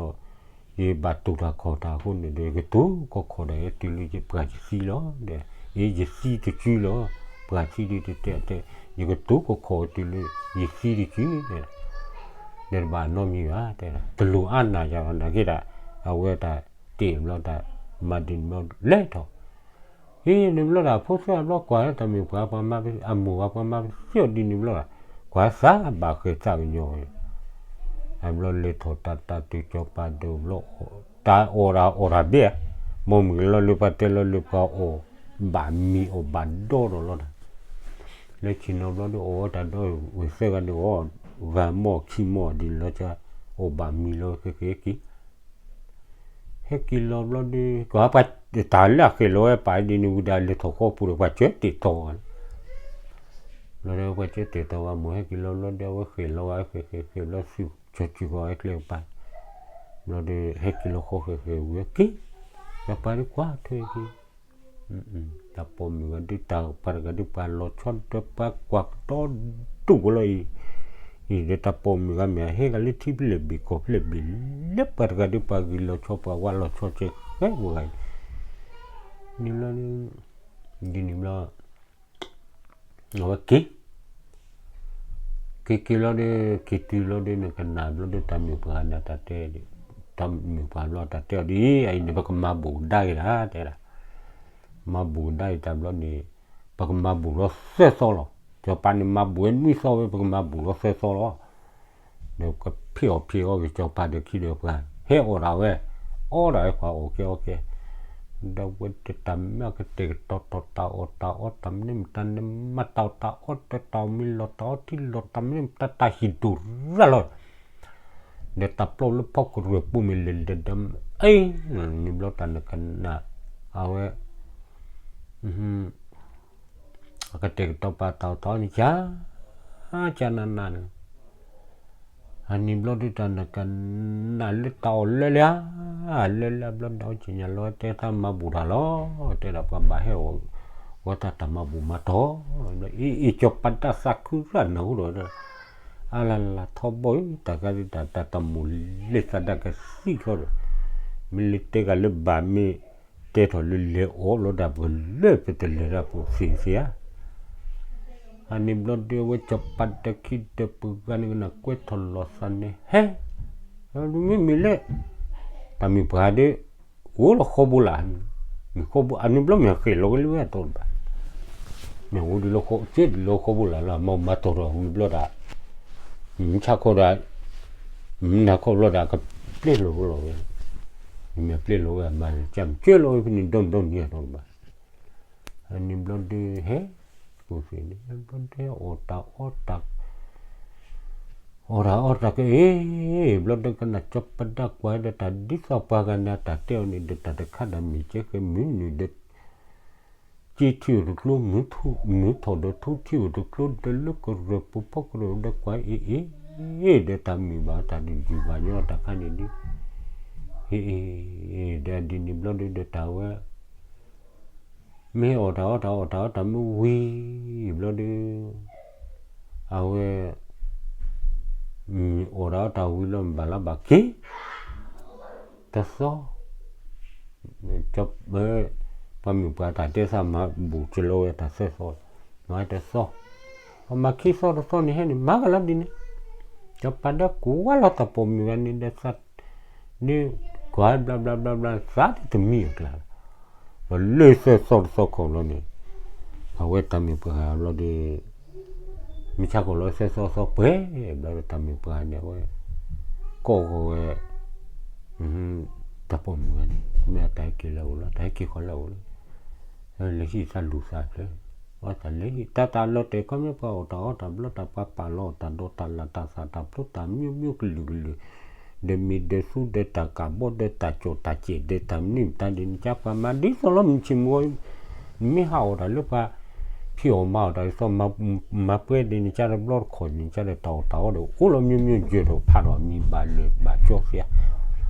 ယဘၣ်တိၢ်တၢ်ခီၣ်တၢ်အဃိန့ၣ်ဒီး ယကတိၤကီၢ်ခီၣ်တၢ်ဟဲတုၤလၢယပှၤယသံလီၤဒီး အ့ ယသံတစုလီၤ ပှၤသံဒုးတတဲအတဲ ယကတိၤကီၢ်ခီၣ်တုၤလၢယသံတစုဒီး ဒီးတဘၣ်နီတမံၤဘၣ်တဲ တလိၣ်အါနၢ်ယၤဘၣ်နာ်က့ဒၣ် အဝဲတၢ်တ့ၢ်ဘျီတၢ်မၤဒ်န့ၣ်ဘျီလဲၤထီၣ် ဟံးန့ၣ်ဘျီဒီး ဖိသၢဘျီကွၢ်လၢတၢ်မ့ၢ်ပှၤပှၤမၤ အမိၢ်ပှၤပှၤမၤပသ့အီၤဒ်န့ၣ်ဘျီဒီး ကွၢ်သးဘၣ်ဃဲၤသးကညီၤဝဲ အဘျီလဲၤထီၣ်တၢ်တၢ်တုၤစီၤပၤဒိၣ်ဘျီ တၢ်အီၣ်တၢ်အီၣ်တၢ်ဘ့ၣ် မ့ၢ်မုၢ်ကလီလၢပှၤတဲလီၤလၢပှၤအီၣ်ဘၣ်မံၤအီၣ်ဘၣ်ဒီဒီးလီၤတၢ် လၢဆ့ၣ်နီၤဘျီဒီးအီၣ်ဝဲတၢ်ဒီဝဲၢ်သၢဂၤန့ၣ်အီၣ် ဂၤမီၢ်ခံမီၢ်ဒ်န့ၣ်လီၤ အီၣ်ဘၣ်မံၤလီၤဃဲၤဃဲၤက့ၤ ဟဲက့ၤလီၤဘျီဒီး ကပှၤတၢ်လၢအဃဲၤလီၤဝဲပာ်ဒ်န့ၣ်ဝံၤဒီး လဲၤထီၣ်ဃီပူၤဒီး ပှၤကၢတဲာ်တီၤဝဲ ဘျီဒီးပှၤကၢတဲာ်တီၤဝဲ မိၢ်ဟဲက့ၤလီၤဘျီဒီး အဝဲဃဲၤလီၤဝဲဃဲၤဃဲၤဃဲၤဘျီ သူၣ်ကၠီၤစုၤဃီၤဝဲကျဲကပၤ ဘျီဒီး ဟဲက့ၤလီၤဃီဃဲၤဃဲၤဝံၤက့ၤ စီၤပၤဒုးကွၢ်ထွဲက့ၤ တၢ်ပိာ်မုၣ်ဂၤဒုးတၢ်ပှၤတဂၤဒုးပှၤလီၤဆီဒီးပှၤကွၢ်ကဒီဒူၣ်ဝဲလီၤအံၤ အံၤဒီးတၢ်ပိာ်မုၣ်ဂၤမ့ၢ်ဟဲဂၤလၢထံဖျဲၣ်ဘ့ၣ်ကီၢ်ဖျဲၣ်ဘ့ၣ် လၢပှၤတဂၤဒုးပှၤဂ့ၤလီၤဆီပှၤဝါလီၤဆီကဲဃဲပှၤဂၤအံၤ န့ၣ်ဘျီ ဒ်န့ၣ်ဘျီ အဝဲက့ၤ က့ၤက့ၤလီၤဒီး က့ၤတုၤလီၤဒီး နကနၣ်ဘျီဒီး တၢ်မုၣ်ပှၤနၤတၢ်တဲ တၢ်မုၣ်ပှၤဘျီတၢ်တဲအီၤဒ်အံၤ အံၤန့ၣ် ပကမၤဘူၣ်ကဒါက့ၤတၢ် တဲဒၣ် မၤဘူၣ်ကဒါအံၤတၢ်ဘျီန့ၣ် ပကမၤဘူၣ်လီၤသၢသီလီၤ. စီၤပၤန့ၣ်မၤဘူၣ်ဝဲနွံသီဝဲ ပကမၤဘူၣ်လီၤသၢသီလီၤ. ဒီးကဖ့ၣ်အီၣ်ဖ့ၣ်အီၣ်က့ၤ စီၤပၤဒီးခံဒီးပှၤ ဟဲအီၣ်ဒၣ်ဝဲ အီၣ်ဒၣ်ဝဲပှၤအီၣ်ကဲအီၣ်ကဲ ဒီးဝဲတၢ်မ့ၢ်ကတဲာ်ကတီၤတီၤတၢ်အီၣ်တၢ်အီတၢ်မနုၤမတၤန့ၣ် မၤတၢ်အီၣ်တၢ်အီတၢ်တၢ်အီၣ်မံလီၤ တၢ်အီၣ်ထံလီၤ တၢ်မနုၤမတၤ တၢ်ဟံၣ်ဒိၣ်ရၣ်လီၤ ဒီးတၢ်ပျီလၢဖီကရၢၢ်ပူၤမ့ၢ်လဲၤလဲၤဒီး အ့ န့ၣ်ဘျီတၢ်နကနၣ် အဝဲ အကတဲာ်ကတီၤပာ်တၢ်အိၣ်ထီၣ်န့ၣ် ကၢ်ကၢ်နးနးန့ၣ်, အန့ၣ်ဘျီဒုးတၢ်နကနၣ်လၢတၢ်အီၣ်လၢလၢ, လၢလၢဘျီဒီး ကညီလီၤတဲတၢ်မၤဘူၣ်တၢ်လီၤ, တဲဒၣ်ပှၤဘၣ်ဟဲအီၣ်ဝဲတၢ်တၢ်မၤဘူၣ်မၤတီၢ်, အ့ၣ်အ့ၣ် ကၠီၤပၤဒၣ်သးခုရၣ်နၢ်ဟူဒီး, အလၢ်လၢ်ထီဘိအံၤ တၢ်ကါဒ်တၢ်တၢ်တမူၤလ့ၤသးဒၣ်ကသံၣ်ချီဒီး, မ့ၢ်လၢတဲဂၤလၢဘၣ်မ့ၢ် တဲထီၣ်လၢလဲၤအီၣ်လီၤဒၣ်ပကလၢၢ်ပတလဲၤဒၣ်ပူၤသ့သ့ဧါ. အန့ၣ်ဘျီဒုးအဝဲကၠီၤပၤဒီးခံဒီးပှၤဂၤန့ၣ်ကနၣ်ကွဲထီၣ်လီၤသးန့ၣ် ဟဲ, မ့မ့ၢ်လၢ တၢ်မုၣ်ပှၢ်ဒုး အိၣ်လီၤဃီဘိလၢ်, မုၢ်ဃီဘိအန့ၣ်ဘျီမ့ၢ်ဃ့ၢ်လီၤဝဲလၢဝဲအတီၤတဘၣ်, မ့ၢ်အိၣ်ဒံးလီၤဃီ က့ဒံးလီၤဃီဘိလၢ်လၢ မၤမၤတီၢ်ထီၣ်ဝံၤဘျီဒၣ် မုၢ်ဆါခီဒီး မုၢ်နၤခီဘျီဒီး ကပျဲလီၤဝဲလီၤဝဲ, မ့ၢ်ပျဲလီၤဝဲအမၤကၢ်မုၢ်ကၢ်လီၤဝဲဖဲန့ၣ် ဒီနံၤဒီနံၤအတီၤတဘၣ်. အန့ၣ်ဘျီဒုးဟဲ, ပူၤသ့န့ၣ် ဘျီဒုးအီၣ်တၢ်အီတၢ် အီၣ်တၢ်အီတၢ်က့ၤအ့ၣ်, ဘျီဒုးကနၣ်ကၠီၤပၤဒၣ်ကွၢ်ဒီးတၢ်ဒ်သိးပှၤဂၤန့ၣ် တၢ်တဲအီၤန့ၣ်ဒီးတၢ်တခါဒီးမ့ၢ်ကဲဃဲမုၢ်နုာ်ဒီး က့ထံၣ်အိၣ်တကျိ မုၢ်ထီၣ်ဒီးထူထံၣ်အိၣ်တကျိ ဒီးလၢကရၢၢ်ပူၤဖီကရၢၢ်ဒီးကွၢ်အ့ၣ်အ့ၣ်, ဒီးတၢ်မုာ်ဘၣ်တၢ်ဒုးယုၢ်ဘၣ်ညီတၢ်ခါန့ၣ်ဒုး, အ့ၣ်အ့ၣ်, ဒီးဒ်န့ၣ်ဘျီဒုးဒီးတၢ်ဝဲ မ့ၢ်အီၣ်တၢ်အီတၢ်အီၣ်တၢ်အီတၢ်မ့ၢ်ဝံၤဘျီဒုး, အဝဲ အီၣ်တၢ်အီတၢ်ဝံၤလီၤ မ့ၢ်ဘၣ်လီၤဘၣ်က့ၤ တသီ, ပှၤမုၣ်ပှၢ်တၢ်တဲသးမၤဘူၣ်ကလီဝဲတၢ်သၢသီ, မၤတသီ, ပှၤမၤခံသီတသီန့ၣ်ဟဲန့ၣ် မၤကလီဒ်န့ၣ်, ကၠီၤပၤဒီးကွၢ်လီၤတၢ်ပိာ်မုၣ်ဂၤန့ၣ်ဒီးသး ဒ်ကွၢ်ဘျါဘျါဘျါဘျါ သးဒ်တမံအကျါလီၤ, ဒီးလၢသၢသီတသီခီဘျီန့ၣ်, အဝဲတၢ်မုၣ်ပှၢ်ဘျီဒီး မုၢ်ဆါခီလီၤသၢသီသီပှဲၤ, ဘျီဒီးတၢ်မုၣ်ပှၢ်န့ၣ် အဝဲ ကိးဃီၤဝဲ တၢ်ပိာ်မုၣ်ဂၤန့ၣ် မ့ၢ်အတၢ်ဟဲက့ၤလၢအအိၣ်လီၤ တၢ်ဟဲက့ၤဃီၤလၢအအိၣ်လီၤ, လဲၤဟံၣ်သးလူၤသးဖျၢၣ်, အတၢ်လဲၤဟံၣ် တၢ်တၢ်လီၤတဲာ်ခီမ့ၢ်ပှၤအီၣ်တၢ်အီတၢ်ဘျီတၢ် ပှၤပာ်လီၤတၢ်ဒီးတၢ်လၢ်တၢ်သၣ်တၢ်ဖျိတၢ်မံၤမံၤကလုာ်ကလုာ်, ဒီးမ့ၢ်ဒီးသူဒီးတၢ်ကးဘီဒီးတၢ်ကၠီၣ်တၢ်စဲးဒီးတၢ်မနုၤမတၤဒ်န့ၣ် ကၠီၤပၤမၤဒ်သိးလီၤ မုၢ်ဆ့ၣ်မုၢ်ဂီၤ နမ့ၢ်ဟးအီၣ်တၢ်လၢပှၤ ဖံးအီၣ်မၤအီၣ်တၢ်ဒ်သိး မၤပှဲၤဒ်န့ၣ် ကၠီၤတဘျီတခီၣ်န့ၣ် ကၠီၤဒီးတၢ်အီၣ်တၢ်အီဒီး အိၣ်လီၤမံၤမံၤယဲၢ်ဒီးဖးဒီးမံၤဘၣ်လၢာ်ဘၣ်ကၠီသ့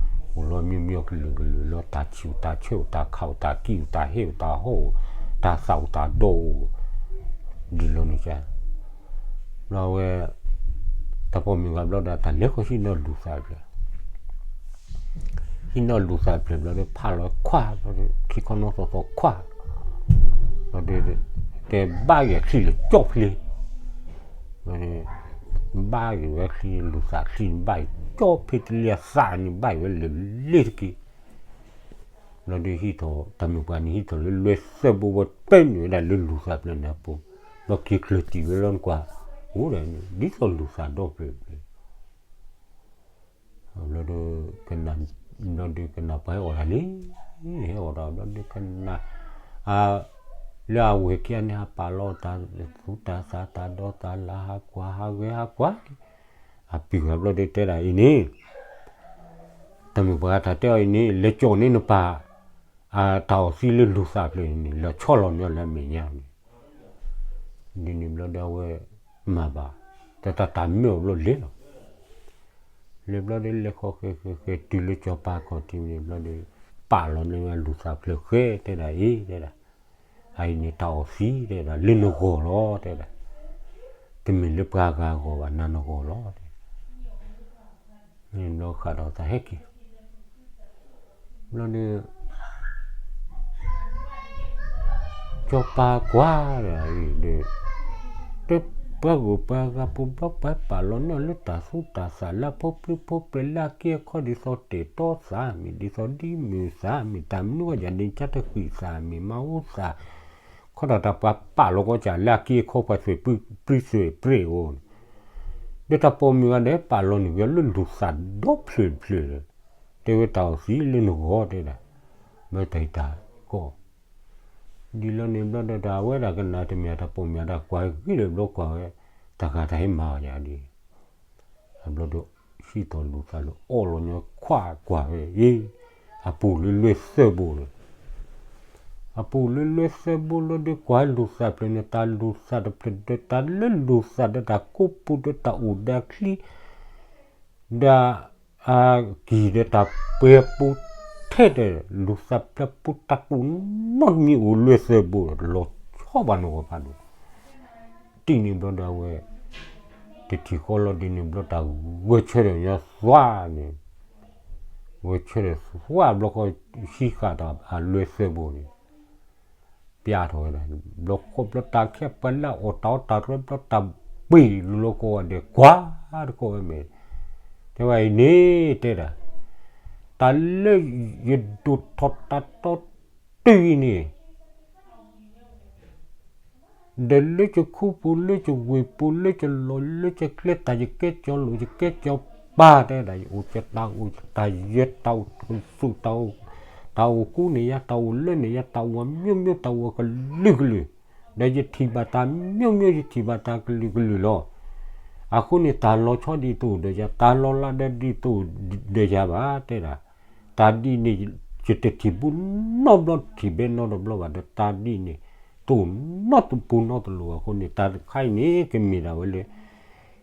ဧါ, အိၣ်လီၤမံၤမံၤကလုာ်ကလုာ်လီၤ တၢ်ဆံၣ်အိၣ်တၢ်ဆၢအိၣ်တၢ်ခးအိၣ်တၢ်ကံၣ်အိၣ်တၢ်ဟ့ၣ်အိၣ်တၢ်ဟီၣ်အိၣ် တၢ်သၣ်အိၣ်တၢ်ဒီအိၣ် ဒ်လီၤန့ၣ်ကၠီၤ, ဘျီဝဲ တၢ်ပိာ်မုၣ်ဂၤဘျီဒီး တၢ်လဲၤဃီၤဟံၣ်နီၢ်လူၤသးဖျၢၣ် ဟံၣ်နီၢ်လူၤသးဖျၢၣ်ဘျီဒီး ဖးလီၤခွါ ခံခီနီၢ်သီသီခွါ, ဘျီဒီး တဲဘၣ်ဂ့ၤချံလၢကၠီဖျ့ ဘၣ်ဂ့ၤဝဲချံလူၤသးချံန့ၣ် ဘၣ်ဂ့ၤကၠီဖျ့တလံၤအသးန့ၣ် ဘၣ်ဂ့ၤဝဲလၢလ့တက့ၢ်, ဘျီဒီးဟံၣ်ထီၣ် တၢ်မုၣ်ပှၢ်န့ၣ် ဟံၣ်ထီၣ်လၢလွဲၢ်သၢဘိဝဲ တဲနုာ်ဝဲဒၣ်လၢလူၤသးဖျၢၣ်န့ၣ်အပူၤ, ဘျီက့ၤကျၢၤတံၢ်ဝဲလီၤနကွၢ်, အိၣ်ဒီး ဒ်သိးလူၤသးဒီဖျၢၣ်ဖျၢၣ် ဘျီဒီး ကနၣ် ဘျီဒီးကနၣ်ပှၤဟဲအီၣ်တၢ်လံ, ဟဲအီၣ်တၢ်ဘျီဒီးကနၣ် လၢအဝဲၢ်ခံဂၤန့ၣ် ဟးပာ်လီၤတၢ်သူတၢ်သးတၢ်ဒီတၢ်လၢ် ဟးကွၢ်ဟးဂဲၤဟးကွၢ်, အပုၢ်ဂၤဘျီဒီးတဲဒၣ်အံၤန့ၣ်, တၢ်မုၣ်ပှၢ်တၢ်တဲအီၤအံၤန့ၣ် လဲၤကၠီၣ်န့ၢ်နပၢ် တၢ်အီၣ်သံလၢလူၤသးဖျၢၣ်န့ၣ် လဲၤဆီလီၤန့ၢ်လၢအမဲာ်ညါန့ၣ် ဒ်န့ၣ်ဘျီဒီးအဝဲ မၤဘၣ်, တၢ်တၢ်တၢ်မၢအီၤဘျီလဲၤလီၤ, လဲၤဘျီဒီးလဲၤဃီဃဲၤဃဲၤဃဲၤတုၤလၢကၠီၤပၤခီၣ်ထံးန့ၣ်ဘျီဒီး ပာ်လီၤန့ၢ်ဝဲလူၤသးဖျၢၣ်ဃဲတဲဒၣ်အံၤတဲဒၣ်, အအံၤန့ၣ်တၢ်အီၣ်သံတဲဒၣ် လၢနဂီၢ်လီၤတဲဒၣ်, တမ့ၢ်လၢပှၤဂၤအဂီၢ်ဘၣ် နၤနဂီၢ်လီၤတဲဒၣ် ဘျီဃးဒီးသးဟဲက့ၤ ဘျီဒီး ကၠီၤပၤကွၢ်ဒီးအံၤဒီး တပှၤဂုၤပှၤဂၤပူၤဘျီပှၤပာ်လီၤန့ၢ်အီၤလၢတၢ်သူတၢ်သးလၢအဖိပျံၤဖိပျဲၤလၢအက့အခီဒ်သိးတဲာ်တီသး မ့ၢ်ဒ်သိးဒ်မုၢ်သး မ့ၢ်တၢ်မနုၤအီၤယၤဒ်န့ၣ် ကၢ်တဃံးသး မ့ၢ်မၤအူသး ခီဒီးတၢ်ပှၤပာ်လီၤကီးကၢ်လၢအက့အခီပှၤသွဲၣ်ပြံသွဲၣ်ပြဲၣ်အီၤန့ၣ် ဒီးတၢ်ပိာ်မုၣ်ဂၤဒီးပာ်လီၤန့ၢ်က့ၤလၢလူၤသးဒီဖျၢၣ်တဖျၢၣ်ဒီး တဲဝဲတၢ်အီၣ်သံလၢနဂီၢ်တဲဒၣ် မ့ၢ်တၢ်အံၤတၢ်ကီၢ် ဒ်လီၤန့ၣ်ဘျီဒီးတၢ်အဝဲဒၣ်ကနၣ်တမ့ၢ်တၢ်ပိာ်မုၣ်တၢ်ကွၢ်ဂ့ၤလၢဘျီကွၢ်ဝဲ တၢ်ဂၤတၢ်ဟဲမၤအီၤယၤဒ် အဘျီဒီး ဟံးထီၣ်လူၤသးလၢအီၣ်လီၤညီခွါကွၢ်ဝဲအံၤ အပူၤလၢလွဲၢ်သၢဘိဒီး အပူၤလၢလွဲၢ်သၢဘိလီၤဒီး ကွၢ်လူၤသးဖျၢၣ်န့ၣ် တၢ်လူၤသးတဖျၢၣ်ဒီး တၢ်လၢလူၤသးဒီးတၢ်ကိးပူၤဒီးတၢ်အိၣ်ဒီးအချံ ဒီးအကံၢ်ဒီးတၢ်ပှဲၤပူၤထဲဒီး လူၤသးဖျၢၣ်ပူၤတၢ်ကိးနီတမံၤအိၣ်လွဲၢ်သၢဘိ လီၤဆီဘၣ်နဂီၢ်ဖးဒိၣ် တံၢ်န့ၣ်ဘျီဒီးအဝဲ တထံၣ်ဃီလီၤဒ်န့ၣ်ဘျီ တၢ်ဂဲၤဆၢထၢၣ်ညီသွါန့ၣ် ဂဲၤဆၢထၢၣ်သွါဘျီဃီ ဟံးဃာ်တၢ်အလွဲၢ်သၢဘိန့ၣ် ပျဲထီၣ်ဝဲဒၣ် ဘျီဃီဘျီတၢ်ခဲပှၤလၢအီၣ်တၢ်အီတၢ်ရၢဘျီတၢ်ပှ့ၤလူၤလီၤကိးဂၤဒဲး ကွၢ်တကိးဝဲမ့ၢ် တဲဝဲအံၤန့ၣ်တဲဒၣ် တၢ်လၢယဒိၣ်ထီၣ်တၢ်တီတုၤအံၤန့ၣ် ဒီးလၢယခူပူၤလၢယဝ့ၢ်ပူၤလၢယလီၢ်လၢယကျဲ တၢ်ယကဲကၠီလိာ်ယကဲကၠီပၤ တဲဒၣ် ယအိၣ်ကတၢ်အိၣ်တၢ်ယၢၤ တၢ်အိၣ်သူၣ် တၢ်အိၣ်ကူန့ၣ်ယါ တၢ်အိၣ်လၢန့ၣ်ယါ တၢ်အိၣ်အမျိုးမျိုး တၢ်အိၣ်အကလုာ်ကလုာ် ဒီးယထံၣ်ဘၣ်တၢ်မျိုးမျိုး ယထံၣ်ဘၣ်တၢ်ကလုာ်ကလုာ်လီၤ. အဃိန့ၣ် တၢ်လီၤဆီဒ်သိးဒီးယၤ တၢ်လီၤလးဒီးဒ်သိးဒီးယၤဘၣ် တဲဒၣ် တၢ်ဒ်န့ၣ် ယတထံၣ်ဘူးနီတဘျီ တထံၣ်ဘဲနီတဘျီဘၣ်ဒီး တၢ်ဒ်န့ၣ် တအိၣ်နီတပူၤနီတလိၤအဃိန့ၣ် တၢ်တခါအံၤန့ၣ် ကမ့ၢ်ဒၣ်ဝဲလၢ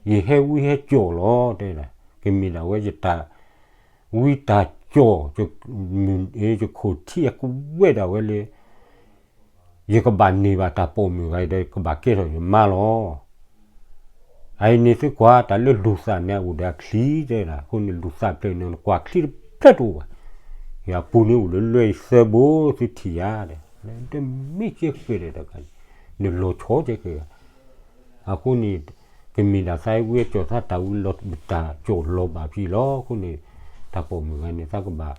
ယဟဲဝံဟဲကၠီၣ်လီၤ တဲဒၣ် ကမ့ၢ်ဒၣ်ဝဲယတၢ်ဝံတၢ်ကၠီၣ် ယခိၣ်ထံအကဝဲၢ်ဒၣ်ဝဲလၢ ယကဘၣ်န့ၢ်ဘၣ်တၢ်ပိာ်မုၣ်ဂၤအံၤဒီး ကဘၣ်ကဲထီၣ်ယမါလီၤ. အအံၤန့ၣ်သုကွၢ် တၢ်လၢလူၤသးန့ၣ်အိၣ်ဒီးအချံတဲဒၣ် အဃိန့ၣ် လူၤသးဖျၢၣ်န့ၣ် နကွၢ်ချံတဖျၢၣ်တအိၣ်ဘၣ်. ယၤပူၤန့ၣ်အိၣ်လၢလွဲၢ်အံၤသၢဘိ သုထံၣ်ယၤဒီး တမ့ၢ်ကဲဃဲၤဒီးတၢ်ခါန့ၣ် နလီၤဆီကဲဃဲၤ အဃိန့ၣ် ကမ့ၢ်ဒၣ်သးဝံကၠီၣ်သးတၢ်ဝံလီၤတၢ်ကၠီၣ်လီၤဘၣ်ဖံးလီၤ. အဃိန့ၣ် တၢ်ပိာ်မုၣ်ဂၤန့ၣ် သးကဘၣ်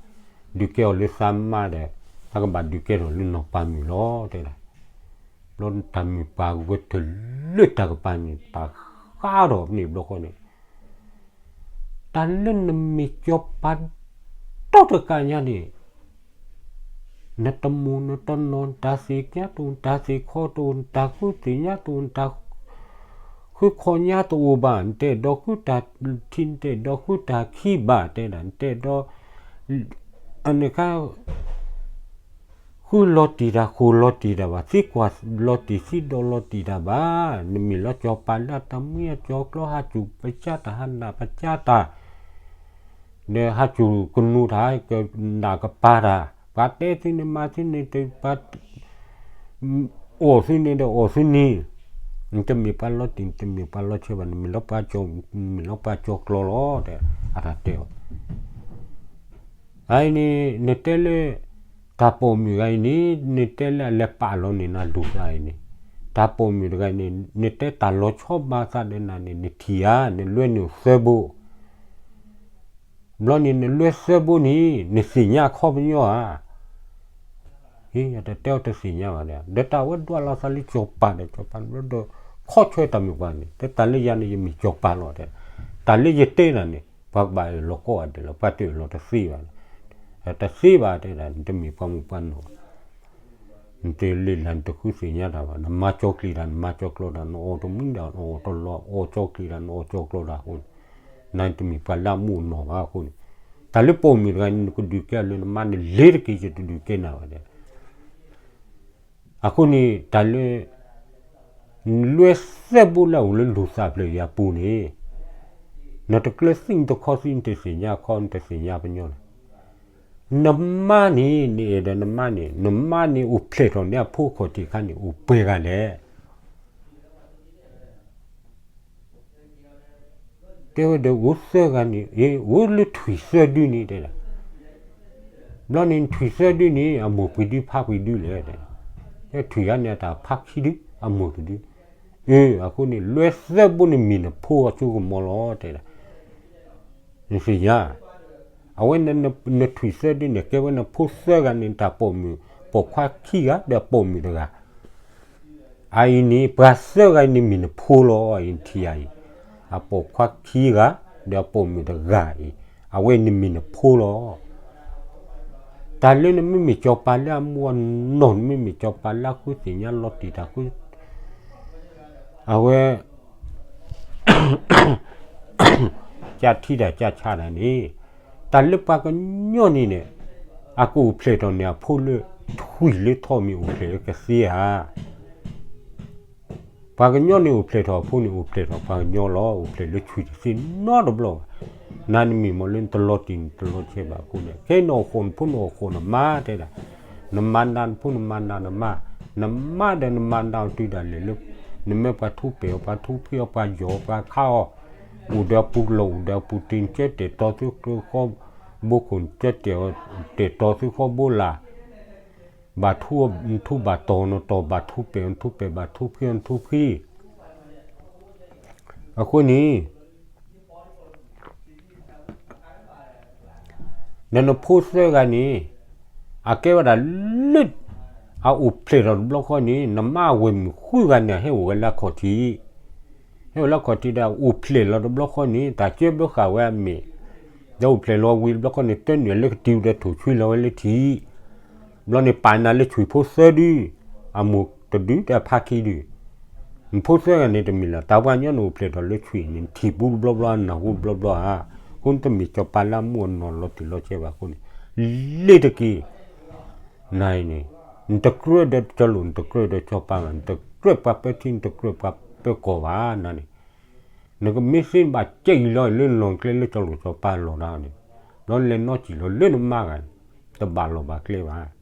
ဒုးကဲအီၤလၢသးမါဒီး သးကဘၣ်ဒုးကဲထီၣ်လၢနီၢ်ပၤမုၣ်လီၤ တဲဒၣ်. ဘျီတၢ်မုၣ်ပှၢ်ဝဲတလၢတၢ်ကပၤန့ၣ် တၢ်ဃးထီၣ်န့ၣ်ဘျီဃီန့ၣ် တၢ်လၢနမ့ၢ်ကၠီၤပၤဒီတကးညါန့ၣ် နတမိၢ်နတနီၢ် နတၢ်သ့ၣ်ညါတအိၣ် နတၢ်သ့ၣ်ခီတအိၣ် နတၢ်ဃုသ့ၣ်ညါတအိၣ် နတၢ်ဃုခီၣ်ညါတအိၣ်ဘၣ် နတအဲၣ်ဒိးဃုတၢ်ထံ နတအဲၣ်ဒိးဃုတၢ်ခံဘၣ် တဲဒၣ် နတအဲၣ်ဒိး အန့ၣ်ခါ ဃုလီၤတံၢ်တၢ် ဃိၣ်လီၤတံၢ်တၢ်ဘၣ် သံကွၢ်လီၤတံၢ် သံဒိးလီၤတံၢ်တၢ်ဘၣ် နမ့ၢ်လၢကၠီၤပၤလၢအတၢ်မံအကၠီၤကျီ ဟးစူၤပစၢ်တၢ် ဟးနၢ်ပစၢ်တၢ် ဒီးဟးစူၤကနူၤတၢ် ကနၣ်ကပၤတၢ် ပှၤတဲသုန့ၣ်မၤသုန့ၣ် ပှၤအီၣ်သုန့ၣ်ဒီးအီၣ်သုန့ၣ် နတမ့ၢ်ပှၤလီၤတံၢ် နတမ့ၢ်ပှၤလီၤဆဲးဘၣ် နမ့ၢ်လၢပှၤကၠီၤ နမ့ၢ်လၢပှၤကၠီၤကျီလီၤ တဲအတၢ်တဲအီၤ အအံၤန့ၣ် နတဲလၢ တၢ်ပိာ်မုၣ်ဂၤအံၤန့ၣ် နတဲလၢအလဲၤပာ်လီၤန့ၢ်နၤလူၤသးအံၤန့ၣ် တၢ်ပိာ်မုၣ်တဂၤအံၤန့ၣ် နတဲတၢ်လီၤဆီဘၣ်သးဒီးနၤန့ၣ် နထံၣ်ဧါ နလွဲနုာ်သၢဘိ ဘျီန့ၣ် နလွဲသၢဘိန့ၣ် နသ့ၣ်ညါအခီပညီဧါ ဟ့ၣ် ယတတဲအီၤတသ့ၣ်ညါဘၣ်ဒီး ဒီးတၢ်ဝဲဒွးလီၤသးလၢကၠီၤပၤဒီး ကၠီၤပၤဘျီဒီး ခီဆွဲတၢ်မုၣ်ပှၢ်န့ၣ် တဲတၢ်လၢယၤန့ၣ် ယမ့ၢ်ကၠီၤပၤလီၤတဲ တၢ်လၢယတဲနၤန့ၣ် ပှၤကဘၣ်အၢၣ်လီၤကိးဂၤဒဲးလီၤ ပှၤတအၢၣ်လီၤတသ့ဘၣ် တသ့ဘၣ်တဲဒၣ် နတမ့ၢ်ပှၤမုၣ်ပှၤနီၢ် နတလ့ၣ်လၢ် နတဃုသ့ၣ်ညါတၢ်ဘၣ် နမၤကၠီၤကျံၤတၢ် နမၤကၠီၤကျီတၢ် နအီၣ်တမံၤဒီး နအီၣ်တလီၢ် အီၣ်ကၠီၤကျံၤတၢ် နအီၣ်ကၠီၤကျီတၢ်အဃိန့ၣ် နတမ့ၢ်ပှၤလၢအမူအနီၢ်ဘၣ်အဃိန့ၣ် တၢ်လၢပိာ်မုၣ်တဂၤန့ၣ် နကဒုးကဲလၢနမါန့ၣ် လ့ၤတက့ၤ ယတဒုးကဲနၤဘၣ်ဒီး အဃိန့ၣ် တၢ်လၢ နလွဲသၢဘိလၢအအိၣ်လၢလူၤသးဖျၢၣ်ယၤပူၤန့ၣ် နတကျၢၤသံ နတခီသံ နတသ့ၣ်ညါခီ နတသ့ၣ်ညါပညီန့ၣ် နမါန့ၣ် နအဲၣ်ဒိးနမါန့ၣ် နမါန့ၣ်အိၣ်ဖျဲၣ်ထီၣ်န့ၢ်အဖိခီၣ်ထံးအခါန့ၣ် အိၣ်ပှဲၤဂၤလဲၣ် တဲဝဲဒီးအိၣ်သၢဂၤန့ၣ် အိၣ်လၢထွံၣ်သၢဒုန့ၣ်တဲဒၣ် ဘျီန့ၣ်ထွံၣ်သၢဒုန့ၣ် အမိၢ်ပှဲၤဒုဖါပှဲၤဒုလဲၣ်တဲ ထွံၣ်ဂၤန့ၣ်အတၢ်ဖါခံဒု အမိၢ်တဒု အဃိန့ၣ် လွဲသၢဘိန့ၣ်မ့ၢ်နဖိအစိကမီၤလီၤတဲဒၣ် နသ့ၣ်ညါ အဝဲနထွံၣ်သၢဒုန့ၣ် ကဲဝဲနဖိသၢဂၤန့ၣ် တၢ်ပိာ်မုၣ်ပိာ်ခွါခံဂၤ ဒီးအပိာ်မုၣ်တဂၤ အအံၤန့ၣ် ပှၤသၢဂၤအံၤန့ၣ်မ့ၢ်နဖိလီၤ အအံၤထံၣ်ယၤအံၤ အပိာ်ခွါခံဂၤ ဒီးအပိာ်မုၣ်တဂၤအံၤ အဝဲန့ၣ်မ့ၢ်နဖိလီၤ တၢ်လၢနမ့မ့ၢ်ကၠီၤပၤလၢအမူအနီၢ် နမ့မ့ၢ်ကၠီၤပၤလၢအဃုသ့ၣ်ညါလီၤတံၢ်တၢ်ဃု အဝဲ ကၢ်ထံတၢ်ကၢ်ဆါတၢ်န့ၣ် တၢ်လၢပှၤကညီန့ၣ်န့ၣ် အကအိၣ်ဖျဲၣ်ထီၣ်န့ၢ်အဖိလၢ ထွံၣ်လၢထီၣ်မ့ၢ်အိၣ်ဖျဲၣ်လၢကသ့ဧါ. ပှၤကညီန့ၣ်အိၣ်ဖျဲၣ်ထီၣ်အဖိန့ၣ် အိၣ်ဖျဲၣ်ထီၣ်ပှၤကညီလီၤ. အိၣ်ဖျဲၣ်လၢထွံၣ်တသ့နီတဘျီဘၣ်. နၤနမ့ၢ်မ့ၢ်လၢနတလီၤတံၢ်နတလီၤဆဲးဘၣ်အဃိန့ၣ် ခဲနအီၣ်ဃိးနဖိနအီၣ်ဃိးနမါတဲဒၣ်, နမၤနၤနဖိနမၤနၤနမါ, နမါဒီးနမၤနၤအီၤတုၤဒၣ်လဲာ်လၢ နမ့ၢ်ပှၤထူပှဲၤအီၤ ပှၤထူဖှံအီၤ ပှၤယီၤအီၤ ပှၤခးအီၤ, အိၣ်ဒီးအပူၤလီၢ် အိၣ်ဒီးအပူၤတ့ၢ် နကဲတဲာ်တီသုဃီဘိခိၣ် နကဲတဲာ် တဲာ်တီသုဃီဘိလာ် ဘၣ်ထူနထူဘၣ်တီၢ်နတီၢ် ဘၣ်ထူပှဲၤနထူပှဲၤ ဘၣ်ထူဖှံနထူဖှံ. အဃိန့ၣ် ဒီးနဖိသၢဂၤန့ၣ် အကဲဝဲဒၣ်လၢ အအိၣ်ဖျဲၣ်ထီၣ်တဘျီဃီန့ၣ် နမါအဝဲၢ်မုၣ်ဃုဂၤန့ၣ် ဟဲအိၣ်ဝဲလၢအခီၣ်ထံး, ဟဲအိၣ်လၢအခီၣ်ထံးဒီး အိၣ်ဖျဲၣ်လီၤတဘျီဃီန့ၣ် တၢ်ကၢဘၢဃာ်ဝဲအမဲာ်, ဒီးအိၣ်ဖျဲၣ်လီၤဝံၤတဘျီဃီန့ၣ် တၢနုာ်လၢကတံၤဒီးထိၣ်ဆွံလီၤဝဲလၢထံး ဘျီန့ၣ်ပာ်နၤလၢထွံၣ်ဖိသၢဒု, အမိၢ်တဒုဒီးအဖါခံဒု, နဖိသၢဂၤန့ၣ်တမ့ၢ်လၢ တၢ်ပှၤကညီန့ၣ်အိၣ်ဖျဲၣ်ထီၣ်လၢထွံၣ်န့ၣ် နထံၣ်ပူတဘျီဘျီ နၢ်ဟူတဘျီဘျီဧါ, အဃိနတမ့ၢ်စီၤပၤလၢအမူအနီၢ်လီၤတံၢ်လီၤဆဲးဘၣ်အဃိန့ၣ်, လ့ၤတက့ၢ် နၤအံၤန့ၣ် နတကြၢးဒီးကၠီလိာ် နတကြၢးဒီးစီၤပၤဘၣ်, နတကြၢးပှၤပၢထံ နတကြၢးပှၤပၢကီၢ်ဘၣ်နၤန့ၣ်, နကမ့ၢ်သ့နဘၣ်ကဲအံၤလီၤလၢနလီၢ်ကျဲလၢကၠီလိာ်စီၤပၤလီၢ်ဒၣ်န့ၣ်, ဘျီနလဲၤနီၢ်ကံၣ်လီၤလၢနမါဂၤန့ၣ်, တဘၣ်လီၢ်ဘၣ်ကျဲဘၣ်.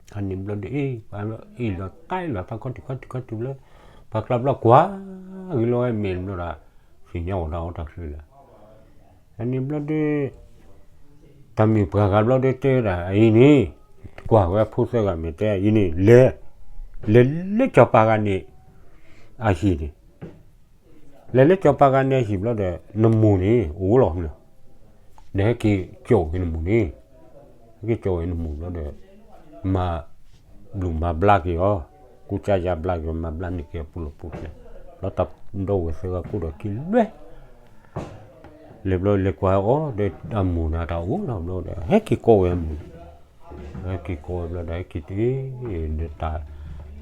အန့ၣ်ဘျီဒီး အ့ၣ်လီၤတၢ်အ့ၣ်လီၤတၢ်ခီတုၤခီတုၤခီတုၤလၢ ပှၤကျါဘျီကွၢ်ဂ့ၤလီၤဝဲမဲာ်ဘျီဒီး သ့ၣ်ညါအီၤတၢ်အီၣ်တၢ်ချၢလၢ အန့ၣ်ဘျီဒီး တၢ်မ့ၢ်ပှၤဂၤဘျီဒီးတဲဒၣ်အံၤန့ၣ်, ကွၢ်ဝဲဖိသၢဂၤမ့ၢ်တဲအံၤန့ၣ် လဲၤ, လဲၤလၢစီၤပၤဂၤန့ၣ် အဟံၣ်န့ၣ်, လဲၤလၢစီၤပၤဂၤန့ၣ်အဟံၣ်ဘျီဒီး နမိၢ်န့ၣ် အိၣ်လီၤလၢ ဒီးဟဲက့ၤကၠီၣ်ဝဲနမိၢ်န့ၣ်, ဟဲက့ၤကၠီၣ်ဝဲနမိၢ်ဘျီဒီး မၤဘျုးမၤဘျါက့ၤအီၤ, ကူစါယါဘျါက့ၤအီၤ မၤဘျါန့ၢ်က့ၤအပူၤလီၢ်ပူၤကျဲ, ဘျီတၢ်ဒီဝဲၢ်သၢဂၤကိးဒီးက့ၤလွဲၢ် လဲၤဘျီလဲၤကွၢ်အီၤဒီးအမိၢ်န့ၣ် တၢ်အိၣ်လီၤဘျီဒီး ဟဲက့ၤကိးဝဲအမိၢ်, ဟဲက့ၤကိးဝဲဘျီဒီး ဟဲက့ၤတ့ၢ်ဒီးတၢ်,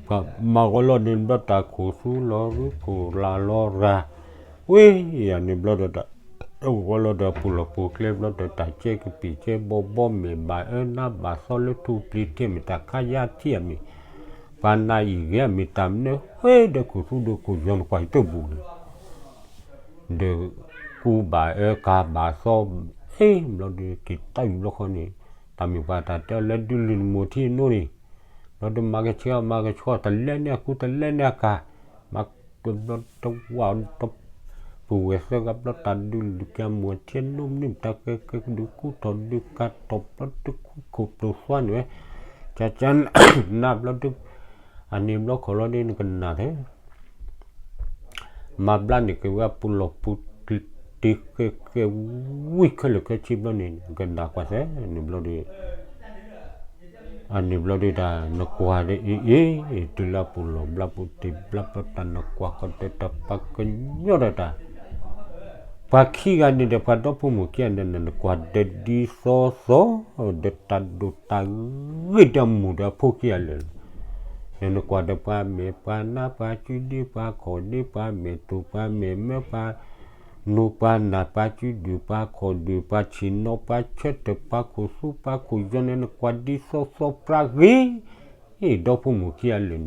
ပှၤမၤဂီၤလီၤန့ၣ်ဘျီတၢ်ခိၣ်သူလီၤရူခိၣ်လၢ်လီၤရၤ, ဝ့ၢ်ယၤန့ၣ်ဘျီဒီး တၢ်အိၣ်ဂီၤလီၤဒီးပူၤလီၢ်ပူၤကျဲဘျီဒီး တၢ်ကဲကပံာ်ကဲဘီဘီ မ့ၢ်ဘၣ်အၢနါဘၣ်သီလၢထူပျံၤထံး မ့ၢ်တၢ်ခါယါထံအမ့ၢ်, ပှၤနၤအံၤဂ့ၤ မ့ၢ်တၢ်မနုၤဃ့ဒီးခိၣ်သူဒီးခိၣ်ယီၤ နကွၢ်ယတၢ်ဘူးန့ၣ် ဒီးကူဘၣ်အၢကၤဘၣ်သီ, အ့ၣ် ဘျီဒီးက့ၤတၢ်အံၤဘျီဃီန့ၣ်, တၢ်မ့ၢ်ပှၤတၢ်တဲလၢဒုးလုၢ်နမိၢ်ထံအနိန့ၣ်, ဘျီဒီးမၤကဆှီမၤကဆှီ တလဲန့ၢ်အကူတလဲန့ၢ်အကၤ, မၤကဘျီတဝၢ်ဒီး ပဝဲၢ်သၢဂၤဘျီတၢ်ဒုးလုၢ်က့ၤအမိၢ်ထံအနိမနုၤ တၢ်ကဲကဲကဒုးကူထီၣ်ဒုးကၤထီၣ်ဘျီဒုးကူခိၣ်ပျိၢ်သွါန့ၣ်ဝဲ, ကကနၣ်ဘျီဒီး အန့ၣ်ဘျီခီလီၤဒီးနကနၣ်ထဲ မၤဘျါန့ၢ်က့ၤဝဲအပူၤလီၢ်ပူၤကျဲ ဝံၤခဲလၢာ်ခဲဆ့ဘျီန့ၣ် နကနၣ်ကွၢ်သဲန့ၣ်ဘျီဒီး အန့ၣ်ဘျီဒီးတၢ်နကွၢ်ဒီးအ့ၣ်အ့ၣ် တုၤလၢအပူၤလီၢ်ဘျါပူၤတ့ၢ်ဘျါဘျီတၢ်နကွၢ်ဃီဒီးတၢ်ပှၤကညီဒီးတၢ် ပှၤခံဂၤန့ၣ်ဒီးပှၤဒီဖိမိၢ်ခံဂၤန့ၣ် နကွၢ်ဒီးဒ်သိးသိး ဒီးတၢ်ဒိၣ်တၢ်ဂ့ၢ်ဒီးအမိၢ်ဒီးအဖိခံဂၤလၢာ်လီၤ. နကွၢ်ဒီးပှၤမဲာ်ပှၤနါပှၤစုဒုပှၤခီၣ်ဒုပှၤမဲာ်တူၢ်ပှၤမဲာ်မၢပှၤ နူပှၤနၢ်ပှၤစုဒုၣ်ပှၤခီၣ်ဒုၣ်ပှၤဆ့ၣ်နီၤပှၤဆၢထၢၣ်ပှၤခိၣ်သူပှၤခိၣ်ယီၤန့ၣ် နကွၢ်ဒ်သိးသိးပြးဂ့ၤ, ဒီဖိမိၢ်ခံဂၤ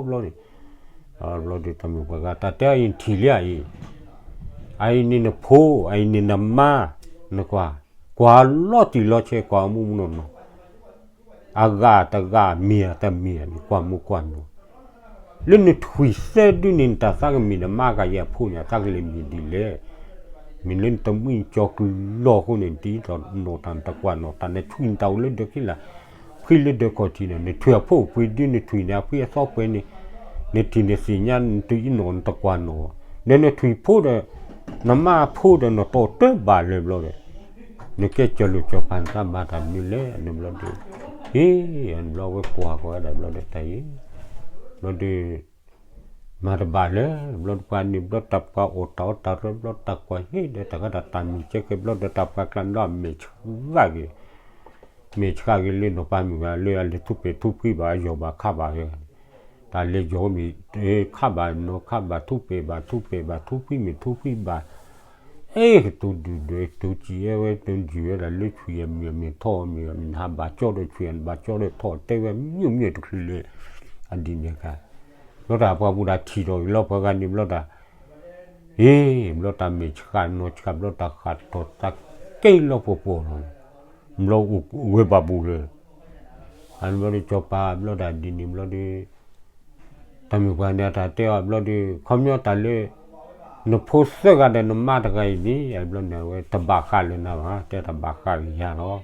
လၢာ်န့ၣ် ဒ်သိးသိးဘျီန့ၣ်, ဘျီဒီးတၢ်မ့ၢ်ပှၤဂၤတၢ်တဲအံၤထံၣ်လံအံၤ, အအံၤန့ၣ်နဖိ အအံၤန့ၣ်နမါ, နကွၢ်, ကွၢ်လီၤတံၢ်လီၤဆဲး ကွၢ်မူမူနီၢ်နီၢ် အဂၤတဂၤ မ့ၢ်တမ့ၢ်န့ၣ် ကွၢ်မူကွၢ်နီၢ်, လၢနထွံၣ်သၢဒုန့ၣ် နတၢ်သးကမံၤဒီးမါကယဲၢ်အဖိန့ၣ် အသးကလဲၤမံၤဒ်လဲၣ်, မ့ၢ်လၢနတမှံကၠီၤကလီၤအဃိန့ၣ် နတအံးနီၢ်တၢ် နတကွၢ်နီၢ်တၢ် နထွံၣ်နတၢ်အိၣ်လၢဒၢးခံလၢာ်, ဖှံလၢဒၢးခီၣ်ထံးန့ၣ် နထွံၣ်အဖိအပှ့ၤဒု နထွံၣ်န့ၣ် အဖှံအသီပှဲၤန့ၣ်, နထံၣ်နသ့ၣ်ညါ နတအံးနီၢ်နတကွၢ်နီၢ်, ဒီးနထွံၣ်ဖိဒီး နမါအဖိဒီးနတီၢ်တၢ်ဘၣ်လၢာ်ဘျီဒီး နကဲကၠီၤလိာ်ကၠီၤပၤ နတၢ်မၤတၢ်မနုၤလဲၣ် အန့ၣ်ဘျီဒီး, ဟ့ၣ် အန့ၣ်ဘျီဝဲကွၢ်ဃီၤဝဲဒၣ်ဘျီဒီးတၢ်အံၤ, ဘျီဒီး မၤတဘၣ်လၢၤ ဘျီဒီးပှၤန့ၣ်ဘျီတၢ်ပှၤအီၣ်တၢ်အီတၢ်ရၢဘျီ တၢ်ကွၢ်ဟ့ၣ်ဒီးတၢ်ကတၢၢ်တၢ်မုာ်ကဲကဲဘျီဒီး တၢ်ပှၤကျါန့ၣ်ဒီးအမဲာ်ဆှးဂ့ၤ မဲာ်ဆှးဂ့ၤလၢနီၢ်ပၤမုၣ်ဂၤလၢအလဲၤထူပှဲၤထူဖှံဘၣ် အယီၢ်ဘၣ်ခးဘၣ်ဂ့ၤ, တၢ်လဲၤယီၢ်မ့ၢ်ခးဘၣ်နီၢ်ခးဘၣ် ထူပှဲၤဘၣ်ထူပှဲၤဘၣ် ထူဖှံမ့ၢ်ထူဖှံဘၣ်, အဲ ကတိၤဒုၣ်ဒွဲၣ် ကတိၤစံးအဲဝဲ ကတိၤစံးဝဲဒၣ်လၢဆွံအမံၤ အမံၤထီၣ်အမံၤ အမံၤနဟးဘၣ်ကၠီဒီးဆွံ နဘၣ်ကၠီဒီးထီၣ်တဲဝဲ မ့ၢ်မ့ၢ်တချုးလၢ အဒ်န့ၣ်ခါ ဘျီတၢ်ပှၤပူၤတၢ်ထံၣ်ထီၣ်အံၤလီၤ ပှၤဂၤန့ၣ်ဘျီတၢ် အ့ ဘျီတၢ်မဲာ်ဆှးနီၤဆှး ဘျီတၢ်ဃးထီၣ်သးကဲလီၤပှီၤပှီၤလီၤ, ဘျီအိၣ်ဝဲဘၣ်ပူၤလၢ အဘျီဒီး စီၤပၤဘျီတၢ်ဒ်န့ၣ်ဘျီဒီး တၢ်မုၣ်ပှၢ်န့ၣ် အတၢ်တဲအီၤဘျီဒီး ခီပညီတၢ်လၢ နဖိသၢဂၤဒီးနမါတဂၤအံၤန့ၣ် အဘျီန့ၣ် အဝဲတဘၣ်ဃးလၢၤနၤဘၣ် တဲတဘၣ်ဃးလၢၤယၤလီၤ.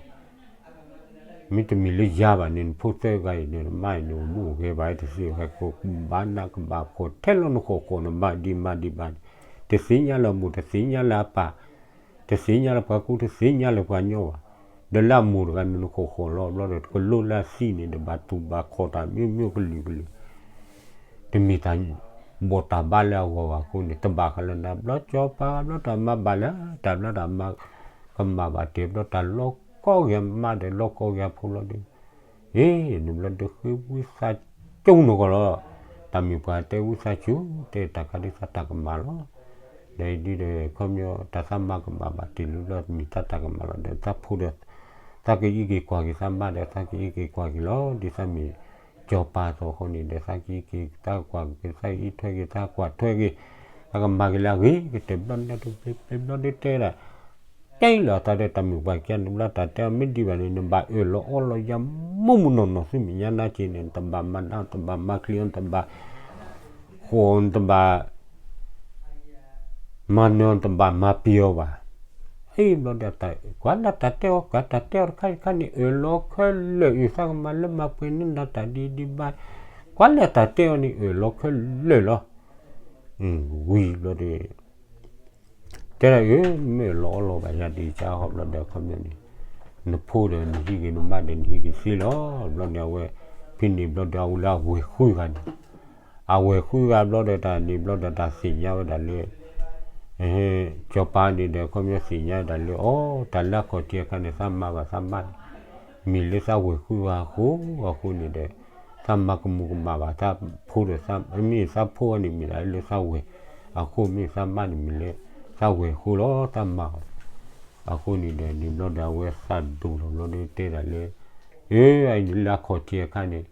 မ့တမ့ၢ်လၢယၤဘၣ်န့ၣ် နဖိသၢဂၤအံၤန့ၣ် နမါအံၤန့ၣ် အိၣ်မူအိၣ်ဂဲၤဘၣ် တသ့ၣ်ညါ ကဘၣ်နးကဘၣ်ဖှီၣ်ထဲလီၤနဃီၣ်ဃီၣ် နဘၣ်ဒံးမါဒံးဘၣ်န့ၣ် တသ့ၣ်ညါလၢအမိၢ် တသ့ၣ်ညါလၢအပၢ် တသ့ၣ်ညါလၢပှၤကူ တသ့ၣ်ညါလၢပှၤညီဘၣ်. ဒီးလၢအမိၢ်တဂၤန့ၣ် နဃီၣ်ဃီၣ်လီၤ ဘျီဒီး ကလိလၢအသံန့ၣ် တဘၣ်တူၢ်ဘၣ်ခီၣ်တၢ် မ့ၢ်မ့ၢ်ကလုာ်ကလုာ် တမ့ၢ်တၢ်ဘီၣ်တၢ်ဘါလၢအဂီၢ်ဘၣ်အဃိန့ၣ် တဘၣ်ဃးလၢၤနၤ ဘျီစီၤပၤဘျီတၢ်မၤဘၣ်လၢ တၢ်ဘျီတၢ်မၤ ကမၣ်ဘၣ်တ့ၢ် ဘျီတၢ်လီၤကီက့ၤအမါဒီး လီၤကီက့ၤအဖိလီၤဒီး အ့ န့ၣ်ဘျီဒီးဃ့ဝံသးစူၤနဂီၢ်လီၤ. တၢ်မုၣ်ပှၢ်တဲဝံသးစူၤ တဲတၢ်ခါဒ်သးတၢ်ကမၣ်လီၤ. ဒီးအံၤဒ်ဒီး ခီပညီ တၢ်သးမၤကမၣ်ဘၣ်တ့ၢ်လံဘျီ မ့ၢ်တၢ်တၢ်ကမၣ်လီၤ ဒီးသးဖိဒီး သးကအံးက့ၤကွၢ်က့ၤသးမါဒီး သးကအံးက့ၤကွၢ်က့ၤလီၤ. ဒ်သးမ့ၢ်စီၤပၤအသိးအဃိန့ၣ်ဒီး သးကအံးက့ၤ သးကွၢ်က့ၤ သးကအံးထွဲက့ၤ သးကွၢ်ထွဲက့ၤ သးကမၤက့ၤလၢအဂ့ၤ ကတဲဘျီန့ၣ်တဘျီဘျီဒီးတဲဒၣ် တဲလီၤအသးဒီးတၢ်မုၣ်ပှၢ်ကဲန့ၣ် ဘျီတၢ်တဲအီၤ မ့ၢ်ဒံးဘၣ်န့ၣ် နဘၣ်အၢၣ်လီၤအီလီၤယၤ မူးမူးနီၢ်နီၢ် သုမဲာ်ညါနာ်က့န့ၣ် နတဘၣ်မၤနး နတဘၣ်မၤချံအီၤ နတဘၣ်ဃီၣ်အီၤ နတဘၣ် မၤနၢၤ နတဘၣ်မၤပျံၤအီၤဘၣ်. အ့ ဘျီဒီး ကွၢ်လၢတၢ်တဲအီၤ ကွၢ်တၢ်တဲအီၤတခါတခါန့ၣ် အၢၣ်လီၤခဲလၢာ် အုၣ်သးကမၤလၢမၤပှဲၤန့ၢ်နၤတၢ်ဒ်ဒ်ဘၣ်, ကွၢ်လၢတၢ်တဲအီၤန့ၣ် အၢၣ်လီၤခဲလၢာ်လီၤ. ဝံၤဘျီဒီး တဲဒၣ်အၢ မ့ၢ်အၢၣ်လီၤအီလီၤဘၣ်ယၤဒ်အံၤ ကဟီၣ်ဘျီဒီး ခီပညီန့ၣ် နဖိဒီးနဟံးက့ၤနမါဒီးနဟံးက့ၤသ့လီၤ. ဘျီန့ၣ် အဝဲ ဖဲန့ၣ်ဘျီဒီး အဝဲလၢအဝဲၢ်ဃုဂၤန့ၣ် အဝဲၢ်ဃုဂၤဘျီဒီးတၢ်န့ၣ်ဘျီဒီး တၢ်သ့ၣ်ညါဝဲဒၣ်လၢ စီၤပၤန့ၣ်ဒီး ခီပညီသ့ၣ်ညါဝဲဒၣ်လၢ အိ တၢ်လၢအခီၣ်ထံးအခါန့ၣ် သးမၤဘၣ်သးမါန့ၣ် မ့ၢ်လၢသးဝဲၢ်ဃုဂၤအဃိ အဃိန့ၣ်ဒီး သးမၤကမူၤကမၣ်ဘၣ်သးဖိဒီး မ့ၢ်သးဖိန့ၣ်မ့ၢ်ဒၣ်လၢသးဝဲၢ်အဃိ မ့ၢ်သးမါန့ၣ်မ့ၢ်လၢ သးဝဲၢ်အဃိလီၤ သးမၤအီၤ. အဃိန့ၣ်ဒီး န့ၣ်ဘျီဒီး အဝဲသးဒိၣ်လီၤဘျီဒီးတဲဒၣ်လၢ အၢ အံၤန့ၣ်လၢအခီၣ်ထံးအခါန့ၣ်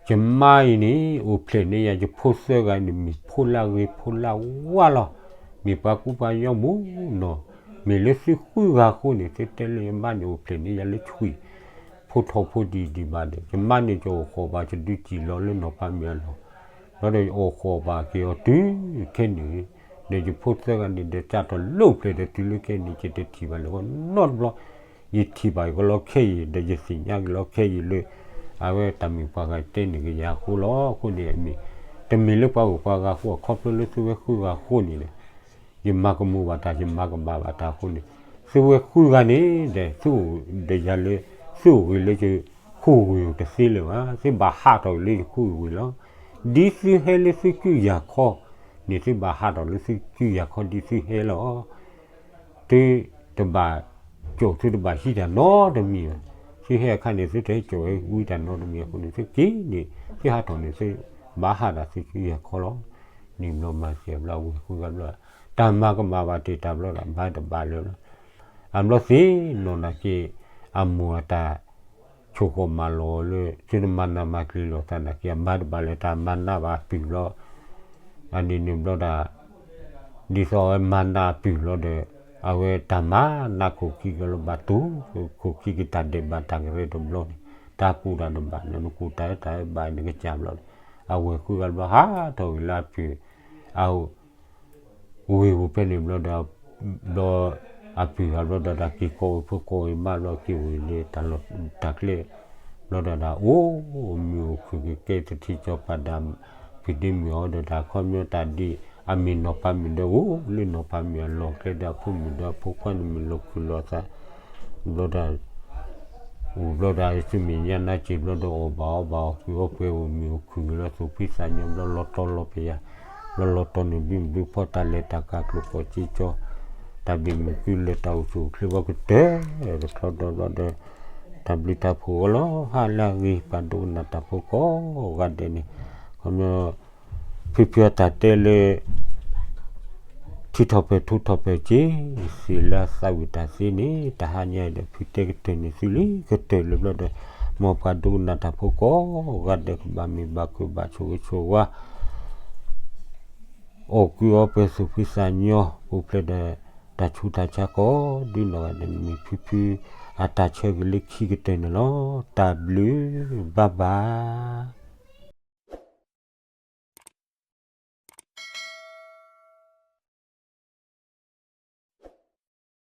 ယမါအံၤန့ၣ် အိၣ်ဖျဲၣ်န့ၢ်ယၤ ယဖိသၢဂၤန့ၣ် မ့ၢ်ဖိလၢအဂ့ၤ ဖိလၢအဝါလီၤ. မ့ၢ်ပှၤကူပှၤညီမူးနီၢ်, မ့ၢ်လၢသုဃုဂၤအဃိန့ၣ် သုတဲလၢယမါန့ၣ် အိၣ်ဖျဲၣ်န့ၢ်ယၤလၢဆွံၣ်, ဖိထီၣ်ဖိဒံၣ်ဒံးဘၣ်ဒီး ယမါန့ၣ် ယအိၣ်ဃီၣ်ဘၣ် ယဒုးစံၣ်လီၤလၢနီၢ်ဖးမံၤအလီၢ်, ဘျီဒီးယအိၣ်ဃီၣ်ဘၣ်က့ၤအီၤတုၤခဲနံၣ်, ဒီးယဖိသၢဂၤန့ၣ်ဒီး စးထီၣ်လၢအိၣ်ဖျဲၣ်ဒီးတုၤလၢခဲနံၣ် ယတထံၣ်ဘၣ်လၢၤနီတဘျီ ယထံၣ်ဘၣ်ကလီခဲအံၤ ဒီးယသ့ၣ်ညါကလီခဲအံၤလၢ အဝဲတၢ်မုၣ်ပှၢ်ဂၤတဲန့ၢ်က့ၤယၤအဃိလီၤ. အဃိန့ၣ်အမ့ၢ် တမ့ၢ်လၢပှၤဂုၤပှၤဂၤအဃိ အခီဖျိလၢသုဝဲဃုဂၤအဃိန့ၣ်ဒီး ယမၤကမူၤဘၣ်တၢ် ယမၤကမၣ်ဘၣ်တၢ်အဃိန့ၣ် သုဝဲဃုဂၤန့ၣ်ဒီး သုအိၣ်ဒီးယၤလၢ သုအိၣ်ဂ့ၤလၢယဃုဂ့ၤတသ့လၢၤဘၣ်, သုဘၣ်ဟးထီၣ်လၢယဃုဂ့ၤလီၤ. ဒ်သုဟဲလၢသုကုယာ်ခီန့ၣ် သုဘၣ်ဟးထီၣ်လၢသုကုယာ်ခီ ဒ်သုဟဲလီၤ. သုတဘၣ်ကၠိၣ် သုတဘၣ်ဟံးတၢ်နီတမံၤဘၣ်. သုဟဲအခါန့ၣ် သုတဟဲကၠိၣ်ဝံတၢ်နီတမံၤအဃိန့ၣ် သုက့ၤန့ၣ် သုဟးထီၣ်န့ၣ် သုဘၣ်ဟးတၢ်သုကုယာ်ခီလီၤ. န့ၣ်ဘျီမၤစၢၤဘျီ ဝဲၢ်ဃုဂၤဘျီ တၢ်မၤကမၣ်ဘၣ်တ့ၢ်တၢ်ဘျီဒီး ဘါတဘၣ်လၢၤဘျီ အဘျီသ့ၣ်နီၣ်နၤက့ၤ အမိၢ်အတၢ် ဆိၣ်ဃီၣ်မၤလီၤလၢ သုတမၤနးမၤကျံၤလိာ်သးနာ်က့ အဘါတဘၣ်လၢၤ တၢ်မၤနးဘၣ်အပုၢ်လီၤ. အန့ၣ်န့ၣ်ဘျီဒီး ဒ်သိးအဝဲမၤနးအပုၢ်လီၤဒီး အဝဲတၢ်မၤနးခိၣ်ခံကလီၤ ဘၣ်တူၢ်ခိၣ်ခံက့ၤတၢ်ဒဲးဘးတၢ်ကရၢတဘျီန့ၣ် တၢ်ကူၣ်တၢ်တဘၣ်န့ၣ် နကူၣ်တၢ်အၢတၢ်အၢဘၣ်န့ၣ်ကစၢ်ဘျီန့ၣ် အဝဲၢ်ဃုဂၤဘျီဟးထီၣ်ဝံၤလၢအပုၢ် အ ဝ့ၢ်ပူၤဖဲန့ၣ်ဘျီဒီး ဘျီ အပုၢ်ဂၤဘျီဒီး တၢ်က့ၤကိးဝဲဖိကိးဝဲမါဘျီ က့ၤဝဲလၢတၢ်လီၢ်တၢ်ကျဲ ဘျီဒီး အိၣ်မုာ်အိၣ်ခုၣ်က့ၤကဲတထံၣ်စီၤပၤဒီး ဖုးဒ့မုၣ်အီၤဒီး တၢ်ခီပညီတၢ်ဒ် အမ့ၢ်နီၢ်ဖးမံၤဒီး အိၣ်လၢနီၢ်ဖးမံၤအလီၢ်ကျဲဒီး အဖိမုၣ်ဒီးအဖိခွါန့ၣ်မ့ၢ်လီၤခုၣ်လီၤသး ဘျီဒီး အိၣ်ဘျီဒီး သုမဲာ်ညါနါစ့ၢ်ဘျီဒီး အီၣ်ဘၣ်အီဘၣ်အီၣ်ကွံာ်အီပှဲၤ အိၣ်မုာ်အိၣ်ခုၣ်က့ၤလီၤ သူၣ်ဖှံသးညီဘျီ လီၤတီၤလီၤပယၤ ဘျီလီၤတီၤန့ၣ် ဘျုးဘျုးဖှိၣ်တၢ်လဲၤတၢ်ကၤကျိၤကီၢ်စ့ကၠီ တၢ်ဘၣ်မုာ်ကုလၢတၢ်အိၣ်ဆူၣ်အိၣ်ချ့ဘျီကတၢၢ် တချီဒီဘျီဒီး တၢ်ဘျုးတၢ်ဖှိၣ်အလီၤ ဟါလၢအဂ့ၤ ပှၤဒိကနၣ်တၢ်ဖိကိးဂၤဒဲးန့ၣ် ခီပညီ ဖုဖုအတၢ်တဲလၢ ထံထီၣ်ပၢၢ်ထူထီၣ်ပၢၢ်က့ၤ စံးလၢသးဝံၣ်တၢ်သ့န့ၣ် တဟါညါဒီး ဖုတဲကတၢၢ်န့ၢ်သုလံ ကတၢၢ်လၢဘျီဒီး မ်ပှၤဒိကနၣ်တၢ်ဖိကိးဂၤဒဲး ကဘၣ်မ့ၢ်ဘၣ်ကွၢ်ဘၣ်ဆိၣ်ဂ့ၤဆိၣ်ဝါ အီၣ်ကုအီပှဲၤသူၣ်ဖှံသးညီ ပူၤဖျဲးဒီးတၢ်ဆူးတၢ်ဆါကိးဒ်နီၢ်ဂၤဒဲးန့ၣ် မ့ၢ်ဖုဖုအတၢ်ဆၢဂ့ၤလၢခံကတၢၢ်န့ၣ်လီၤ. တၢ်ဘျုးဘၣ်ဘၣ်.